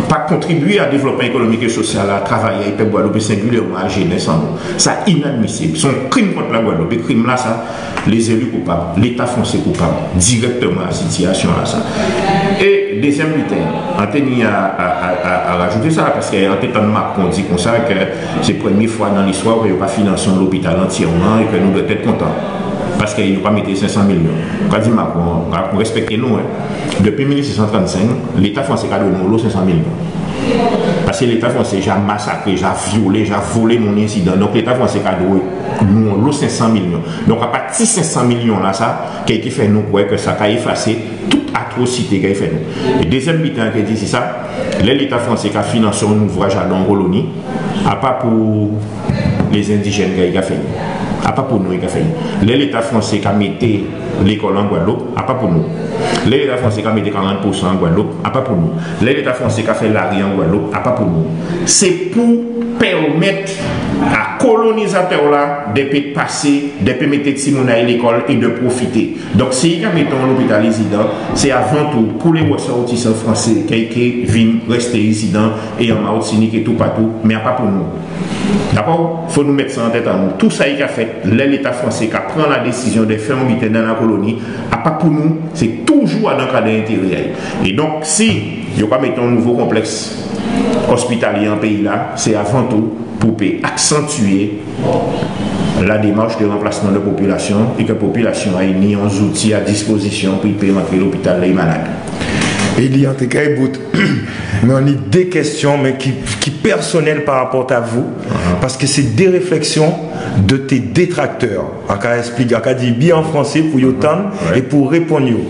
pa kontribyé a dévlopman ékonomik é sosyal a travayè é pèp Gwadloup, é sengilyèman a jénès an nou. Sa inadmisib. Sé on krim kont la Gwadloup. É krim-lasa, lé zéli koupab, Léta fwansé koupab dirèkteman a sitiyasyon-lasa. É dézyèm biten, an té ni a, a, a, a, a rajouté sa, paske an té tann Macron di konsa ke sé prèmyé fwa dan listwa ke yo pa finansé on lopital antyèman é ke nou dwèt èt kontan. Paske yo pa mété senk san milyon. Ka di Macron, Macron, rèspèkté nou, en. Dépi mil sis san trannsenk, Léta fwansé ka dwé nou onlo senk san milyon. Paske Léta fwansé ja masakré, ja vyolé, ja volé moun isidan. Donk Léta fwansé ka dwé nou onlo senk san milyon. Donk a pati senk san milyon-lasa, ki, ki fè nou kwè ke sa ka éfasé tout atwosité ki fè nou. É dézyèm biten ki di sé sa, lè Léta fwansé ka finansé on ouvraj adan on koloni, a pa pou lé zendijèn ki ka fè'y. A pa pou nou i ka fè'y. Lè Léta fwansé ka mété lékòl an Gwadloup, a pa pou nou. Lè Léta fwansé ka mété karant pousan an Gwadloup, a pa pou nou. Lè Léta fwansé ka fè lari an Gwadloup, a pa pou nou. Sé pou pèmèt a kolonizatè-la de pé pasé, de pé mété timoun a'y lékòl é de pwofité. Donk si i ka mété on lopital isidan, sé avan tou pou lé rèsòtisan fwansé ki, ki vin rèsté isidan é an Matinik é toupatou, mé a pa pou nou. Dakò? Fò nou mèt sa an tèt an nou. Tou sa i ka fèt, lè Léta fwansé ka pran la désizyon de fè on biten dan la koloni, a pa pou nou, sé toujou adan kad entérè a'y. É donk, si yo ka mété on nouvo konplèks ospitalyé an péyi-la, sé avan tou pou pé aksantyé la démach de ranplasman de popilasyon é ke popilasyon a'y ni on zouti a dispozisyon pou i pé rantré lopital lè i malad. Élie, an té kay bout, mé an ni dé kèsyon, mé ki, ki pèsonèl pa rapò a vou, paske sé dé réflèksyon de té détraktè. An ka èspliké, an ka di byen an fwansé pou yo tann é pou réponn yo.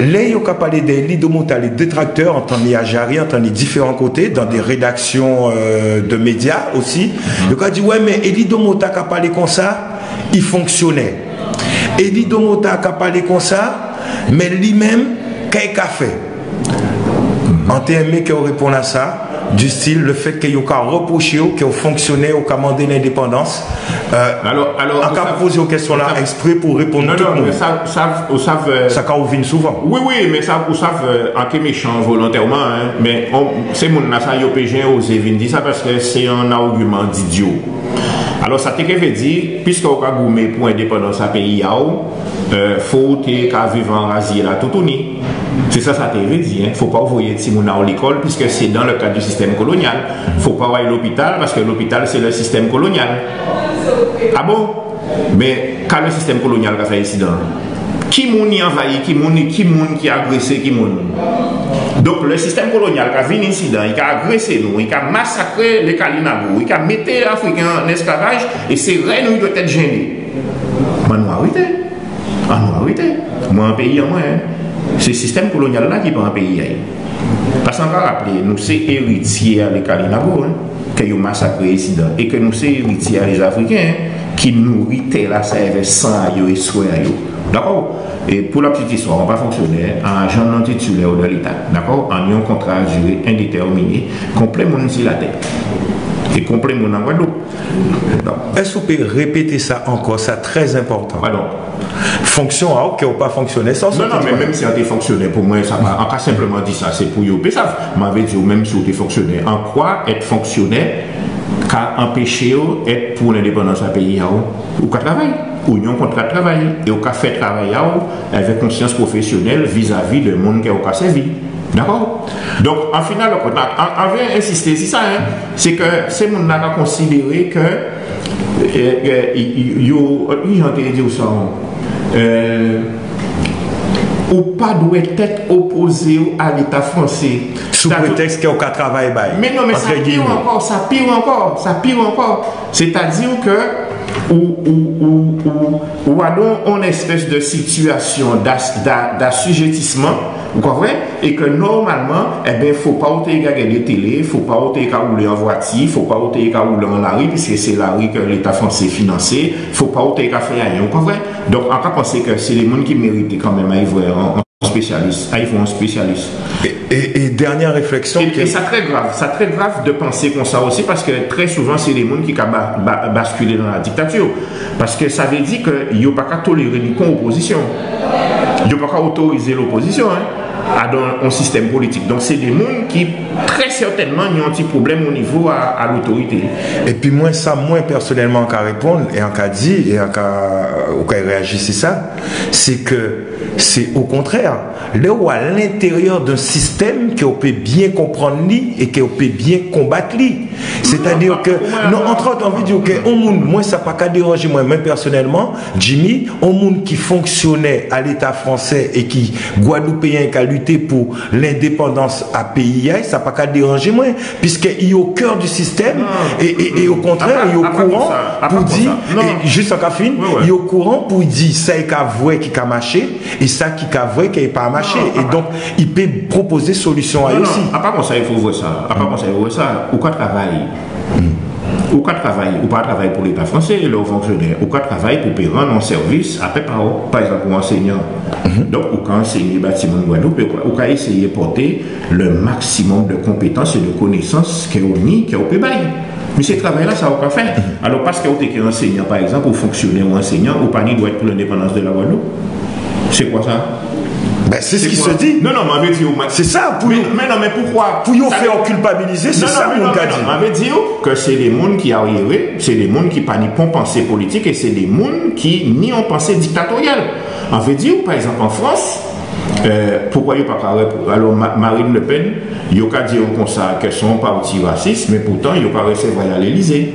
Lè yo ka palé de Élie Domota, lé détraktè, an tann li a Jarry, an tann li diféran koté, dan dé rédaksyon, euh, de médya osi, yo ka di, wè, mé Élie Domota ka palé konsa, i fonksyonè. Élie Domota ka palé konsa, mé li menm, ka i ka fè? An té enmé ke ou réponn a sa, du style, le fait ke yo ka rèpwoché'w ke ou fonksyonè, ou ka mandé lendépandans, euh, alò, alò, an ka pozé'w kèsyon-la èsprè pou réponn tout moun. Non, non, mé sa, sa, ou sav, euh, sa ka rèvin souvan. Wi, wi, mé sa, ou sav, euh, an ké méchan volontèman, en, mé on, sé moun-lasa, yo pé jen ozé vin di sa, paske sé on agiman d'idyo. Alò, sa té ké vé di, piske ou ka goumé pou endépandans a péyi a'w, euh, fò ou té ka viv an razyé-la toutouni. Sé sa sa té vé di, en. Fò pa ou voyé timoun a'w lékòl, piske sé dan le kad di sistèm kolonyal. Fò pa ou ay lopital, paske lopital sé le sistèm kolonyal. A bon? Mé ka le sistèm kolonyal ka fè isidan? Ki moun i anvayi ki moun, é ki moun ki agrésé ki moun? Donk, le sistèm kolonyal ka vin isidan, i ka agrésé nou, i ka masakré lé Kalinago, i ka mété Afriken an èsklavaj, é sé rèy nou i dwèt èt jennen. Mé nou arèté. An nou arèté. Mwen an péyi an mwen, en. Sé sistèm kolonyal-la ki pa an péyi a'y. Paske an ka raplé, nou sé éritié a lé Kalinago, en, ke yo masakré isidan, é ke nou sé éritié a lé Afriken, en, ki nouri tè-lasa èvè san a yo é swè a yo. Dakò? É pou la petite histoire, an pa fonksyonè, an ajan non titilè de Léta. Dakò? An ni on kontra a diré endétèminé, kon plen moun si latè. É kon plen moun an Gwadloup. Donk, èske ou pé répété sa ankò, sa trè enpòtan? Padon. Fonksyon a'w, ke ou pa fonksyonè, sa ou sòti di. Non, non, mé menm si an té fonksyonè, pou mwen, sa pa, an ka senpleman di sa, sé pou yo pé sav. Mwen vé di'w, menm si ou té fonksyonè, an kwa èt fonksyonè ka anpéché'w èt pou lendépandans a péyi a'w, ou ka travay, ou ni on kontra travay, é ou ka fè travay a'w avèk konsians pwofésionel vizavi dè moun kè ou ka sèvi. Dakò? Donk, an final, an, an, an vlé ensisté si sa, en, sé kè sé moun-la ka konsidéré kè, euh, euh, i, i, yo, i, jan té di'w sa, euh, ou pa dwèt èt opozé'w a Léta fransé. Sou prétèks kè ou ka travay ba'y. Mé non, mé sa pi ankò, sa pi ankò, sa pi ankò. Sétadi kè ou, ou, ou, ou, ou adan on espès dè sitiasion d'as-, d'a-, d'asijétisman, ou konprann, é kè nòmalman, ében, fo pa ou té ka gadé télé, fo pa ou té ka woulé an vwati, fo pa ou té ka woulé an lari, piskè sé lari kè Léta fransé finansé, fo pa ou té ka fè ayen, ou konprann. Donk, an ka pansé kè sé dé moun ki mérité kanmenm ay vwè on, on spésialis, ay vwè on spésialis. É, é, é dènié réflèksion. É, é sa trè grav, sa trè grav dè pansé konsa osi, paskè trè souvan, sé dé moun ki ka ba-, ba-, baskilé dan la diktati. Paskè sa vlé di kè yo pa ka toléré ni pon opozision. Yo pa ka otorizé lopozision, en, adan on sistèm politik. Donk, sé dé moun ki, trè sètènman, ni on ti pwoblèm o nivo a, a lotorité. Épi mwen, sa mwen, pèsonèlman, an ka réponn, é an ka di, é an ka, ou ka réyaji si sa, sé kè sé o kontrè. Lè ou a lentéryè d'on sistèm kè ou pé byen konprann li é kè ou pé byen konbat li. Sétadi kè, non, antròt, an vlé di kè on moun, mwen, sa pa ka déranjé mwen, mwen pèsonèlman, Jimmy, on moun ki fonksionè a Léta fransé é ki gwadloupéyen ka lité pou lendépandans a péyi a'y, sa pa ka déranjé mwen, piskè i o kè di sistèm, é, é, é o kontrè, i o kouran pou di, é jis an ka fin, i o kouran pou di sa i ka vwè ki ka maché, é sa ki ka vwè ki pa maché. É donk, i pé pwopozé solision a yo osi. Non, non, a pa konsa i fo vwè sa. A pa konsa i fo vwè sa. Ou ka travay. Ou ka travay, ou pa travay pou Léta fransé, lè ou fonksionè. Ou ka travay pou pé rann on sèvis a pèp a'w. Pa ègzanp, ou ansényan. Donk, ou ka anségné ba timoun Gwadloup, ou ka, ou ka éséyé pòté le maximum de konpétans é de konésans kè ou ni, kè ou pé bay. Mé sé travay-lasa ou ka fè. Alò, paskè ou té ké ansényan, pa ègzanp, ou fonksionè, ou ansényan, ou pa ni dwa èt pou lendépandans de la Gwadloup. Sé kwa sa? Ben, c'est ce qui se dit. Non, non, mé an vlé di'w, mé... Sé sa, pou yo... Mé non, mé poukwa? Pou yo fè'w kilpabilizé, sé sa moun ka di. Non, non, mé non, mé non, mé an vlé di'w kè sé dé moun ki aryéré, sé dé moun ki pa ni pon pansé politik é sé dé moun ki ni on pansé diktatoryal. An vlé di'w, pa ègzanp, an Frans, euh, poukwa yo pa ka rep-, alò, Ma-, Marine Le Pen, yo ka di'w konsa kè sé on pati rasis, mé poutan yo ka rèsèvwa'y a l'Élysée.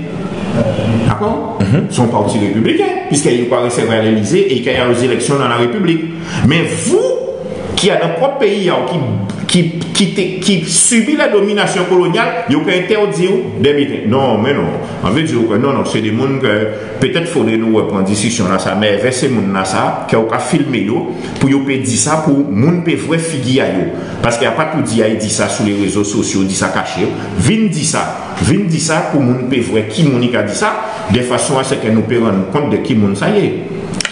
Dakò? Sé on pati répibliken, piskè yo ka rèsèvwa'y a l'Élysée é kè i ni on zélèksion dan la Répiblik. Mé vou ki adan pwòp péyi a'w, ki, ki, ki té, ki sibi la dominasion kolonyal, yo ka entèdi'w dè biten. Non, mé non. An vlé di'w kè non, non, sé dé moun kè pétèt fodré nou rèpran diskision-lasa, mé èvè sé moun-lasa, kè ou ka filmé yo, pou yo pé di sa, pou moun pé vwè figi a yo. Paskè a pa tou di, ay di sa sou lé rézo sosio, di sa kaché, vin di sa. Vin di sa pou moun pé vwè ki moun i ka di sa, dè fason a sè kè nou pé rann nou kont dè ki moun sa yé.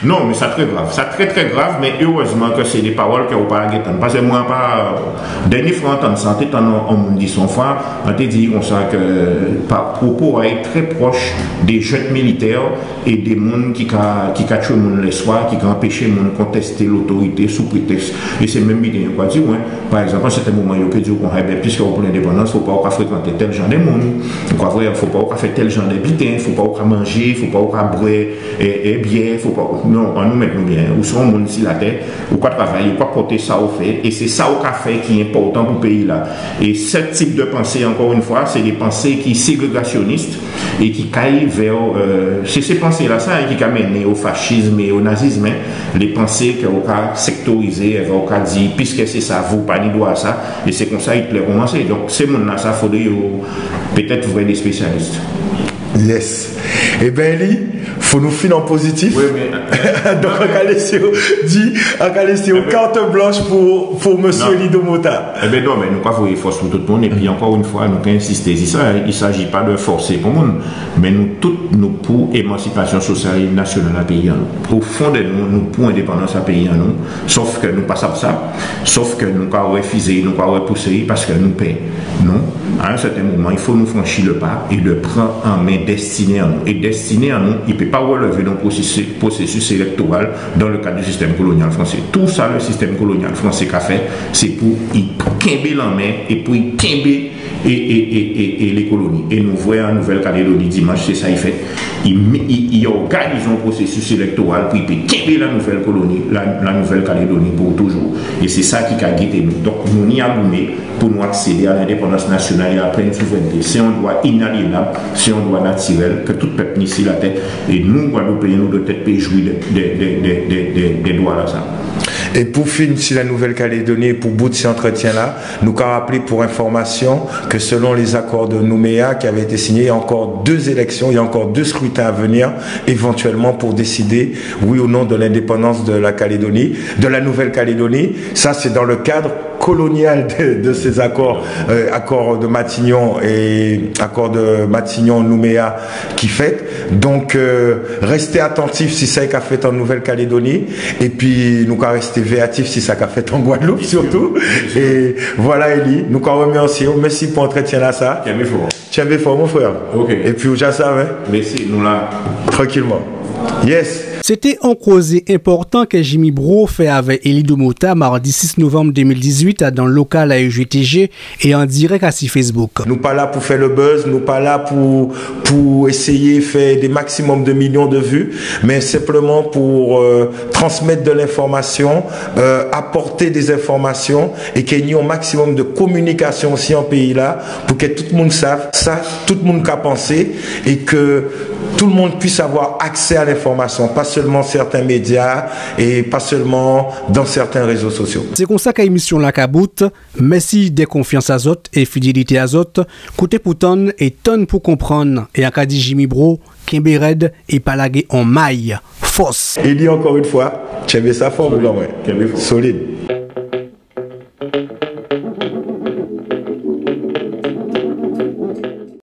Non, mé sa trè grav. Sa trè, trè grav, mé érèzman kè sé dé pawòl kè ou pa ka tann. Paskè mwen, pa, dènié fwa an tann sa, an té tann on, on moun di sa on fwa, an té di konsa kè, pa pwopo a'y trè pwòch dé jent militè, é dé moun ki ka, ki ka tjwé moun lèswa, ki ka anpéché moun kontèsté lotorité sou prétèks. É sé menm biten yo ka di'w, wi. Pa ègzanp, a sèten moman, yo ké di'w, bon, ében, piskè ou pou lendépandans, fo pa ou ka frékanté tèl jan dè moun, ou ka vwè, fo pa ou ka fè tèl jan dè biten, fo pa ou ka manjé, fo pa ou ka bwè, é, é, byè, fo pa, non, annou mèt nou byen, ou sé on moun si latè, ou ka travay, ou ka pòté sa ou fè, é sé sa ou ka fè ki enpòtan pou péyi-la. É sèt tip dè pansé, ankò on fwa, sé dé pansé ki ségrégasyonis, é ki kay vè, euh, sé, sé pansé-lasa, hen, ki ka mennen o fachism é o nazism, hen, lé pansé kè ou ka sèktorizé, é ou ka di, piskè sé sa, vou pa ni dwa a sa, é sé konsa Hitler koumansé. Donk, sé moun-lasa, fodré yo pétèt vwè dé spésyalis. Yes. Ében, Élie, fo nou fini an pozitif. Wi, mé, donk, an ka lésé'w di, an ka lésé'w, ében, carte blanche pou, pou mésyé Élie Domota. Ében non, mé nou ka voyé fòs pou tout moun, épi ankò on fwa, nou ka ensisté si sa, il s'agit pas de forcer pon moun, mé nou tout, nou pou émansipasion sosyal é nasyonal a péyi an nou. O fon dè nou, nou pou endépandans a péyi an nou, sòf kè nou pa sav sa, sòf kè nou ka rèfizé, nou ka rèpousé, paskè nou pè. Non, a on sèten moman, il fo nou franchi lè pa é dè pran an men dèstiné an nou. É dèstiné an nou, i pé pa rèlèvé d'on pwosési-, pwosésis élèktoral dans le cadre du système colonial français. Tou sa lè sistèm kolonyal fransé ka fè, sé pou i kenbé lanmen é pou i kenbé é, é, é, é, é lé koloni. É nou vwè an Nouvèl Kalédoni dimanch, sé sa i fè. I, i, i òganizé on pwosésis élèktoral pou i pé kenbé la Nouvèl Koloni, la, la Nouvèl Kalédoni pou toujou. É sé sa ki ka gété nou. Donk, nou ni a goumé pou nou aksédé a lendépandans nasyonal é a plen souvrènté. Sé on dwa inalyénab, sé on dwa natirèl ke tout pèp ni si latè. É nou, Gwadloupéyen, nou dwèt pé jwi dè, dè, dè dwa-lasa. É pou fin si la Nouvèl Kalédoni, pou bout si antrètyen-la, nou ka raplé pou enfòmasyon ke selon les accords de Nouméa qui avaient été signés, il y a encore deux élections, il y a encore deux scrutins à venir, éventuellement pour décider, oui ou non, de l'indépendance de la Calédonie, de la Nouvelle-Calédonie. Ça, c'est dans le cadre colonial de, de ces accords, euh, accords de Matignon et accords de Matignon-Nouméa ki fet. Donk, euh, rèsté atantif si sa ka fet an Nouvèl Kalédoni, épi nou ka rèsté véyatif si sa ka fet an Gwadloup sirtou. É vwala, Élie, nou ka rèmèsyé'w, mèsi pou antrètyen-lasa. Kenbé fò. Kenbé fò, mon frè. Ok. Épi ou ja sav, en. Mèsi, nou la. Trankilman. Yes. Sé té on kozé enpòtan ke Jimmy Bro fè avè Élie Domota mardi sis novanm dé mil dizuit dan lokal a U G T G é an dirèk asi Facebook. Nou pa la pou fè le buzz, nou pa la pou, pou éséyé fè dé maksimòm de milyon de vues, mé senpleman pou, euh, transmèt de lenfòmasyon, euh, apòté dé zenfòmasyon é ke ni on maksimòm de kominikasyon osi an péyi-la, pou ke tout moun sav sa tout moun ka pansé é ke tout le monde puisse avoir accès à l'information, pas seulement certains médias et pas seulement dans certains réseaux sociaux. Sé konsa ke émisyon-la ka bout. Mèsi dè konfyans a zòt é fidélité a zòt. Kouté pou tann é tann pou konprann. É an ka di Jimmy Bro, kenbé rèd é pa lagé on may. Fòs. Élie, encore une fois, kenbé sa fò, mon gran mwen. Kenbé fò. Solid.